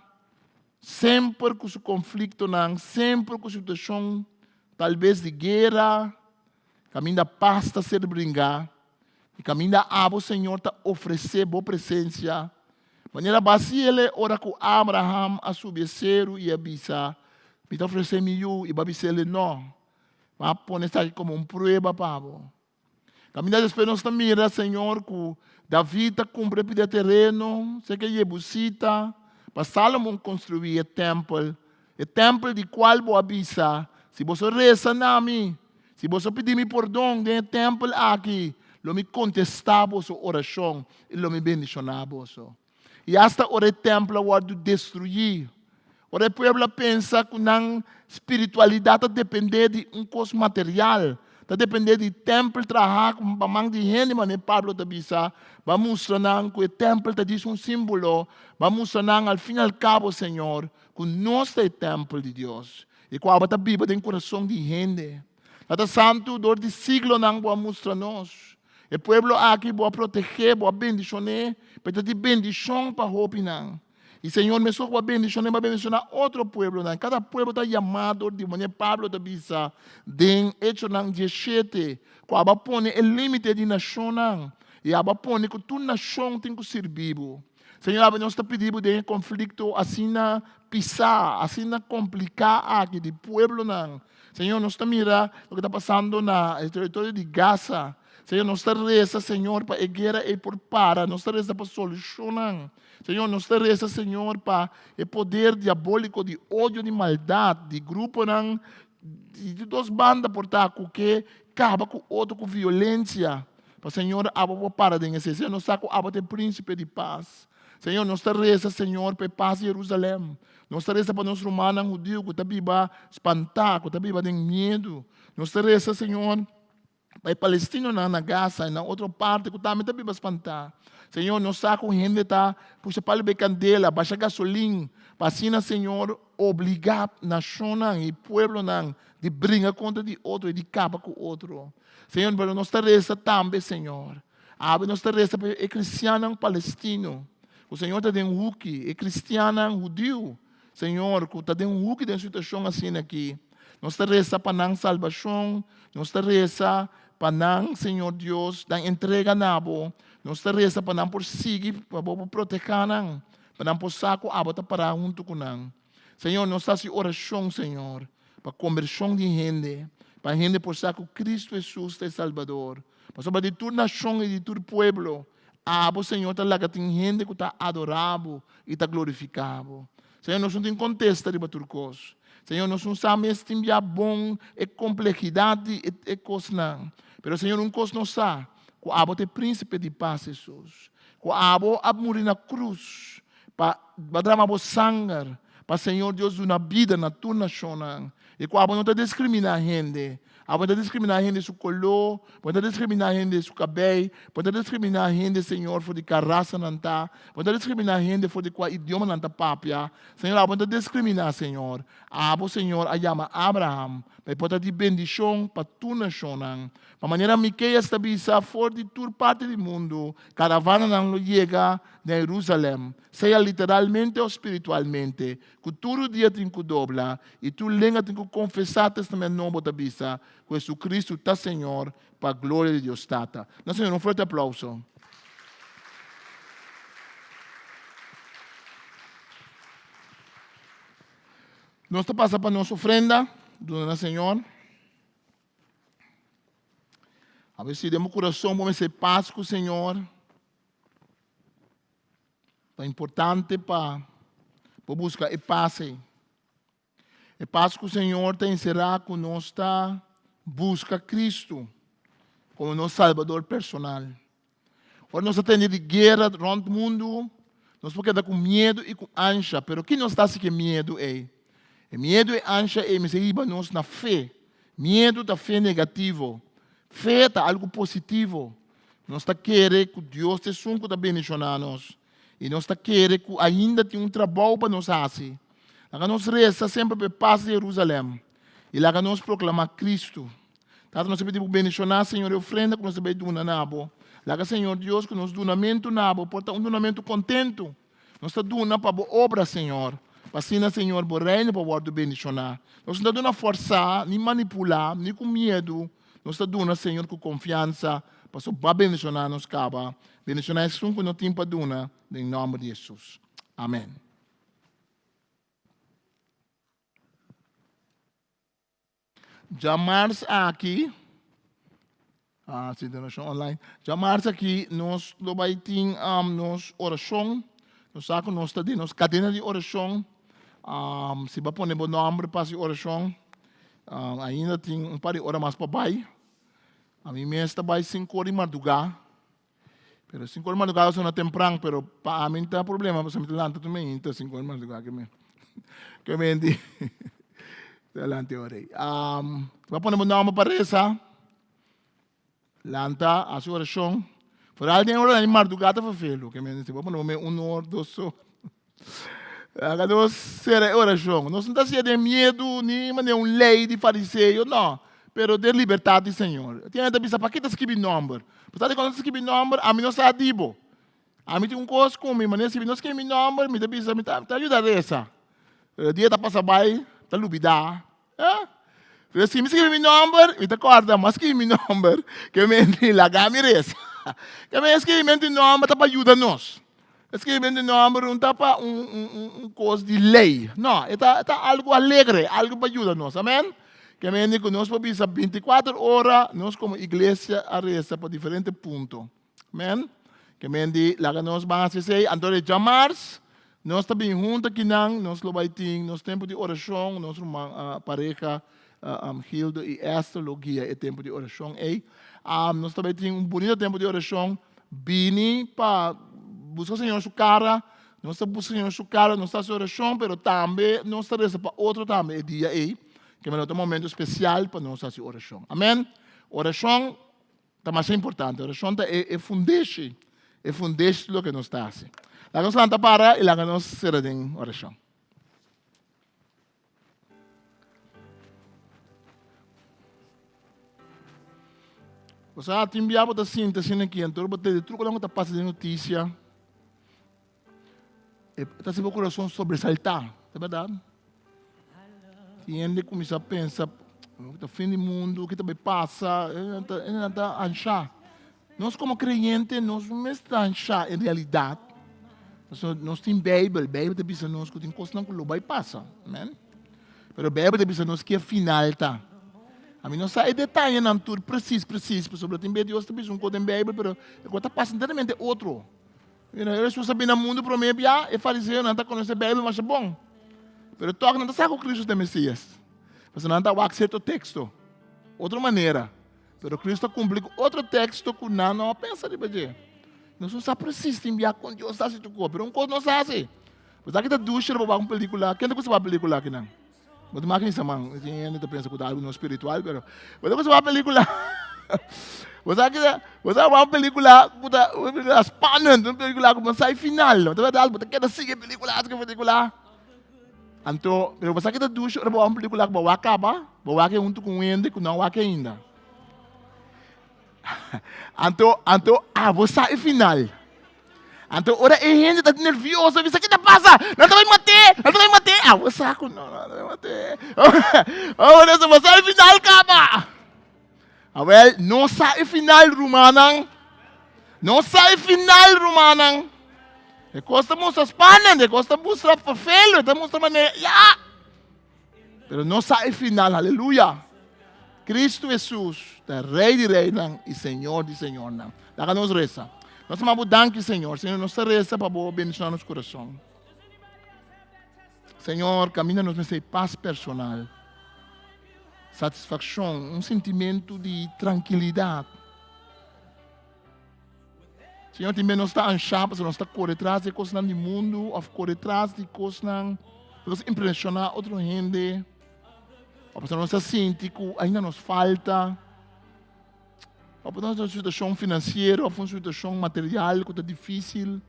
semper ku su konfliktonan, semper ku situashon talbes di guera, kaminda pas ta ser bringá i kaminda abo, Señor, ta ofresé bo presensia. Manera basiele ora ku Abraham a subi e seru i a bisa, Mi ta ofresé mi yu, i bo a bis'el, No, mi a pone esaki komo un prueba pa bo. Kaminda despues nos ta mira, Señor, ku David ta kumpra e pida tereno serka e Yebusita pa Salomon konstruí e tèmpel, e tèmpel di kual bo a bisa, Si boso resa na mi, si boso pidi mi pordon den e tèmpel aki, lo mi kontestá boso orashon i lo mi bendishoná boso. I asta ora e tèmpel a wòrdu destruí, ora e pueblo a pensa ku nan spiritualidat ta dependé di un kos material, ta dependé di tèmpel trahá pa man di hende, manera Pablo ta bisa, bo a mustra nan ku e tèmpel ta djis un símbolo, bo a mustra nan al fin al kabo, Señor, ku nos ta e tèmpel di Dios i ku abo ta biba den kurason di hende. Tata Santu, dor di siglonan bo a mustra nos. E pueblo aki bo a protegé, bo a bendishoné, pa e ta di bendishon pa hopinan. I Señor, meskos ku bo a bendishoné, bo a bendishoná otro pueblonan. Kada pueblo ta yamá dor di, manera Pablo ta bisa den Echonan 17, ku abo a pone e límite di nashonnan, i abo a pone ku tur nashon tin ku sirbi bo. Señor, abo nos ta pidi bo den e konflikto asina pisá, asina kompliká aki di pueblonan. Señor, nos ta mira loke ta pasando na e teritorio di Gaza. Señor, nos ta resa, Señor, pa e guera ei por para. Nos ta resa pa solushonnan. Señor, nos ta resa, Señor, pa e poder diabóliko di odio, di maldat, di gruponan di dos banda por ta ku ke kaba ku otro ku violensia. Pa Señor abo por para den esei. Señor, nos sa ku abo ta e Prínsipe di Pas. Señor, nos ta resa, Señor, pa e pas di Jerusalèm. Nos ta resa pa nos rumannan hudiu ku ta biba spantá, ku ta biba den miedu. Nos ta resa, Señor, pa e palestinonan na Gaza i na otro parti ku tambe ta biba spantá. Señor, nos sa ku hende ta pusha palu be kandela, basha gasolin, pa asina, Señor, obligá nashonnan i pueblonan di bringa kontra di otro i di kaba ku otro. Señor, pero nos ta resa tambe, Señor. Awe nos ta resa pa e kristiannan palestino, ku Señor ta den huki, e kristiannan hudiu, Señor, ku ta den huki den situashon asina aki. Nos ta resa pa nan salbashon, nos ta resa pa nan, Señor Dios, nan entrega na Bo. Nos ta resa pa nan por sigui, pa Bo por protehá nan, pa nan por sa ku abo ta pará huntu ku nan. Señor, nos ta hasi orashon, Señor, pa kombershon di hende, pa hende por sa ku Kristu Hesus ta e Salbador. Pasobra di tur nashon i di tur pueblo, abo, Señor, ta laga tin hende ku ta adorá bo i ta glorifiká bo. Señor, nos no tin kontesta riba tur kos. Señor, nos no sa mes tin bia bon e komplehidat di e kosnan. Pero, Señor, un kos nos sa, ku abo ta e Prínsipe di Pas, Hesus. Ku abo a muri na krus pa drama bo sanger, pa Señor Dios duna bida na tur nashonnan. I ku abo no ta diskriminá hende. Abo no ta diskriminá hende su koló, bo no ta diskriminá hende su kabei, bo no ta diskriminá hende, Señor, for di kua rasa nan ta, bo no ta diskriminá hende for di kua idioma nan ta papia. Señor, abo no ta diskriminá, Señor. Abo, Señor, a yama Abraham pa e por ta di bendishon pa tur nashonnan. Pa manera Miqueas ta bisa, for di tur parti di mundu, karavananan lo yega na Jerusalèm, sea literalmente òf spiritualmente, ku tur rudia tin ku dobla i tur lenga tin ku konfesá Testament Nobo ta bisa ku Jesucristo ta Señor pa gloria di Dios Tata. Na Señor un fuerte aplauso. Nos ta pasa pa nos ofrenda duna na Señor. A ver si den bo kurason bo mester pas ku Señor. Ta importante pa bo buska e pas ei. E pas ku Señor ta enserá ku nos ta buska Kristu komo nos Salbador personal. Ora nos ta tende di guera rònt mundu, nos por keda ku miedu i ku ansha. Pero ki nos ta hasi ku e miedu ei? E miedu i ansha ei mester hiba nos na fe. Miedu ta fe negativo. Fe ta algu positivo. Nos ta kere ku Dios ta esun ku ta bendishoná nos. I nos ta kere ku ainda tin un trabou pa nos hasi. Laga nos resa semper pa e pas di Jerusalèm i laga nos proklamá Kristu. Tata, nos ta pidi bo bendishoná, Señor, e ofrenda ku nos ta bai duna na bo. Laga, Señor Dios, ku nos dunamentu na bo por ta un dunamentu kontentu. Nos ta duna pa bo obra, Señor, pa asina, Señor, bo reino por wòrdu bendishoná. Nos no ta duna fòrsá, ni manipulá, ni ku miedu. Nos ta duna, Señor, ku konfiansa, pasobra bo a bendishoná nos kaba. Bendishoná esun ku no tin pa duna, den nòmber di Hesus. Amèn. Djamars aki, ah, si donashon online. Djamars aki nos lo bai tin um, nos orashon. Nos sa ku nos ta den nos kadena di orashon. Um, si bo a pone bo nòmber pa hasi orashon, um, ainda tin un par di ora mas pa bai. Ami mes ta bai sinku ora di mardugá. Pero sinku ora di mardugá ta sona tempran, pero pa ami no ta problema, pasobra mi ta lanta tur mainta sinku ora di mardugá ke men. Ke men di ta lanta e ora ei. Um, bo a pone bo nòmber pa resa, lanta, hasi orashon. Foral den ora di mardugá ta ferfelu, ke men si bo a pone bo me un or, dos or. Laga nos sera e orashon. Nos no ta hasié den miedu ni manera un lei di fariseo, no, pero den libertat di Señor. Tin hende ta bisa, Pakiko ta skibi nòmber? Pasá di ku nos ta skibi nòmber, ami no sa di bo. Ami tin un kos ku mi, manera si mi no skibi mi nòmber, mi ta bisa mi ta yuda resa. Pero dia ta pasa bai, ta lubidá. Eh? Pero si mi skibi mi nòmber, mi ta kòrda, mi a skibi mi nòmber, ke mi laga mi resa. Ke mi skibimentu di nòmber ta pa yuda nos. E skibimentu di nòmber no ta pa un un un un kos di lei. No, e ta e ta algu alegre, algu pa yuda nos. Amen? Ke mende ku nos por bisa binti kuater ora nos komo iglesia a resa pa diferente punto. Amen? Ke mende laga nos ban hasi esei. Anto e djamars nos ta bin huntu akinan, nos lo bai tin nos tempu di orashon, nos ruman pareha. Gildo i Esther lo guia e tempu di orashon ei. Nos ta bai tin un bunita tempu di orashon. Bini pa buska Señor su kara. Nos ta buska Señor su kara, nos ta hasi orashon, pero tambe nos ta resa pa otro tambe e dia ei. Ke mester ta un momento spesial pa nos hasi orashon. Amen. Orashon ta masha importante. Orashon ta e fundeshi, e fundeshi di loke nos ta hasi. Laga nos lanta para i laga nos sera den orashon. Bo sa tin bia bo ta sinti asina aki anto bo tende tur ku ta pasa den notisia e ta hasi bo kurason sobresaltá, ta bèrdat? Tin hende kuminsá pensa ta fin di mundu, ke ta bai pasa, e nan ta anshá. Nos komo kreyente nos no mester ta anshá en realidat, pasobra nos tin Beibel, Beibel ta bisa nos ku tin kosnan ku lo bai pasa, amen. Pero Beibel ta bisa nos ke final ta. Ami no sa e detayenan tur presis presis, pasobra tin bes Dios ta bisa un kos den Beibel, pero e kos ta pasa enteramente otro. You know, Hesus a bini na mundu promé bia, e fariseonan ta konosé Beibel masha bon. Pero tòg nan ta sa ku Kristu ta e Mesias. Pasobra nan ta wak sierto teksto otro manera. Pero Cristo a cumpli cu otro texto cu nan no a pensa riba dje. Nos no sa precies tin bia con Dios ta haci tur cos, pero un cos nos haci. Pues aki ta dushi riba wak un pelicula. Ken ta gusta wak pelicula akinan? Bo ta maki misa man. Tin hende ta pensa cu ta algo no spiritual, pero bo ta gusta wak pelicula. Bo sa ki ta, bo sa wak un pelicula cu ta un pelicula spannend, un pelicula cu bo no sa e final. Bo ta wak bo ta keda sigui e pelicula, sigui e pelicula. Anto, pero bo sa ki ta dushi ora bo wak un pelicula ku bo wak kaba, bo wak e huntu ku un hende ku no a wak ainda. Anto, anto abo sa e final. Anto ora e hende ta nervioso, bisa ki ta pasa? Nan ta bai mat'é, nan ta bai mat'é. Abo sa ku no, nan ta bai mat'é. Oh, bo sa e final kaba. Awel, no sa e final, rumannan. No sa e final, rumannan. E kos ta mustra spannend, e kos ta mustra vervelend, e ta mustra manera, ya. Pero no sa e final, aleluya. Cristo Jesus ta Rey di reynan y Señor di señornan. Laga nos reza. Nos ta manda bo danki, Señor. Señor, nos ta reza pa bo bendiciona nos corazon. Señor, caminda nos mester paz personal, satisfaccion, un sentimiento di tranquilidad. Señor, tin nos ta anshá, pasobra nos ta kore tras di e kosnan di mundu òf kore tras di kosnan ku nos impreshoná otro hende òf pasobra nos ta sinti ku ainda nos falta òf pasobra nos ta den un situashon finansiero òf un situashon material ku ta difísil.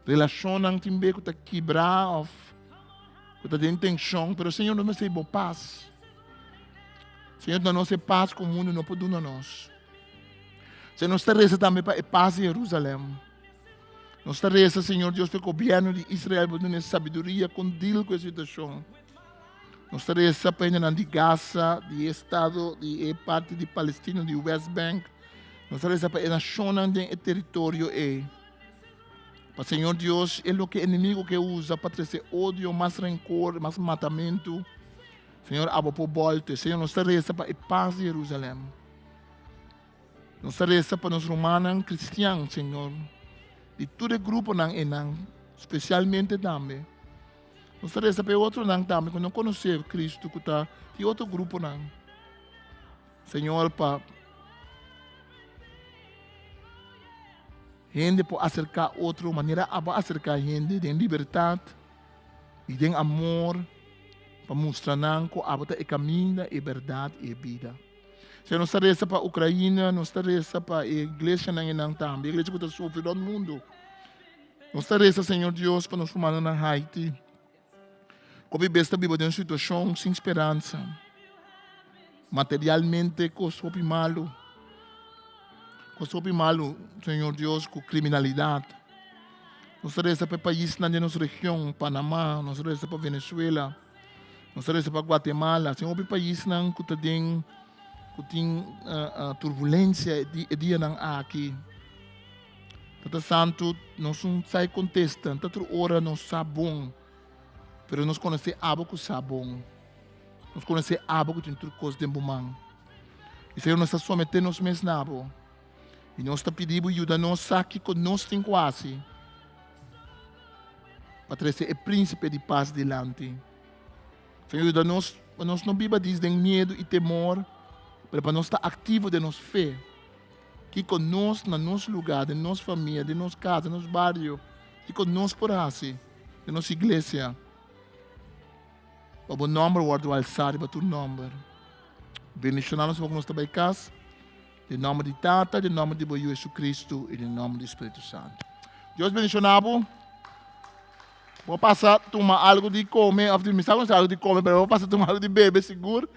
Relashonnan tin be ku ta kibrá òf ku ta den tenshon, pero Señor nos mester bo pas. Señor da nos e pas ku mundu no por duna nos. Señor nos ta resa tambe pa e pas di Jerusalèm. Nos ta resa Señor Dios pa e gobièrnu di Israel por duna e sabiduria kon deal ku e situashon. Nos ta resa pa hendenan di Gaza, di e estado, di e parti di Palestina, di West Bank. Nos ta resa pa e nashonnan den e teritorio ei. Pa Señor Dios, e loke enemigo ke usa pa trese odio, mas rencor, mas matamentu. Señor, abo por bolte. Señor, nos ta resa pa e pas di Jerusalem. Nos ta resa pa nos rumannan cristian, Señor. Di tur e gruponan einan, spesialmente tambe. Nos ta resa pa e otronan tambe ku no konosé Cristo, ku ta di otro gruponan. Señor, pa Hende por aserká otro manera abo a aserká hende den libertat i den amor pa mustra nan ku abo ta e kaminda, e bèrdat i e bida. Señor, nos ta resa pa Ukraina, nos ta resa pa e iglesianan einan tambe, iglesia ku ta sufri rònt mundu. Nos ta resa, Señor Dios, pa nos rumannan na Haiti. Hopi bes ta biba den un situashon sin speransa. Materialmente kos hopi malu. Kos hopi malu, Señor Dios, ku kriminalidat. Nos ta resa pa e paisnan den nos region, Panama, nos ta resa pa Venezuela, nos ta resa pa Guatemala. Tin hopi paisnan ku ta den, ku tin turbulensia e dianan aki. Tata Santu, nos un sa e kontesta, ta tur ora nos sa bon, pero nos konosé abo ku sa bon. Nos konosé abo ku tin tur kos den bo man. I Señor, nos ta someté nos mes na bo i nos ta pidi bo yuda nos sa kiko nos tin ku hasi pa trese e Prínsipe di Pas dilanti. Señor, yuda nos. Pa nos no biba dis den miedu i temor, pero pa nos ta aktivo den nos fe. Kiko nos na nos lugá, den nos famia, den nos kas, den nos bario, kiko nos por hasi den nos iglesia pa bo nòmber wòrdu alsá riba tur nòmber. Bendishoná nos pa ku nos ta bai kas. Den nòmber di Tata, den nòmber di bo Yu Jesucristo i den nòmber di Spiritu Santu. Dios bendishoná bo. Bo pasa tuma algu di kome òf di mi sa ku no sa algu di kome pero bo pasa tuma algu di bebe sigur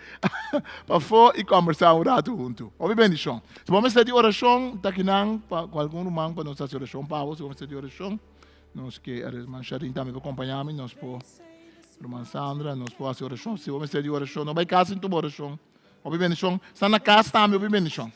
pafó i kòmbersá un ratu huntu. Hopi bendishon. Si bo mester di orashon ta kinan pa ku algun ruman pa nos hasi orashon pa bo si bo mester di orashon nos ke ruman Sharin tambe por kompañá mi nos por ruman Sandra nos por hasi orashon si bo mester di orashon no bai kas sin tuma orashon. Hopi bendishon. Sta na kas tambe hopi bendishon.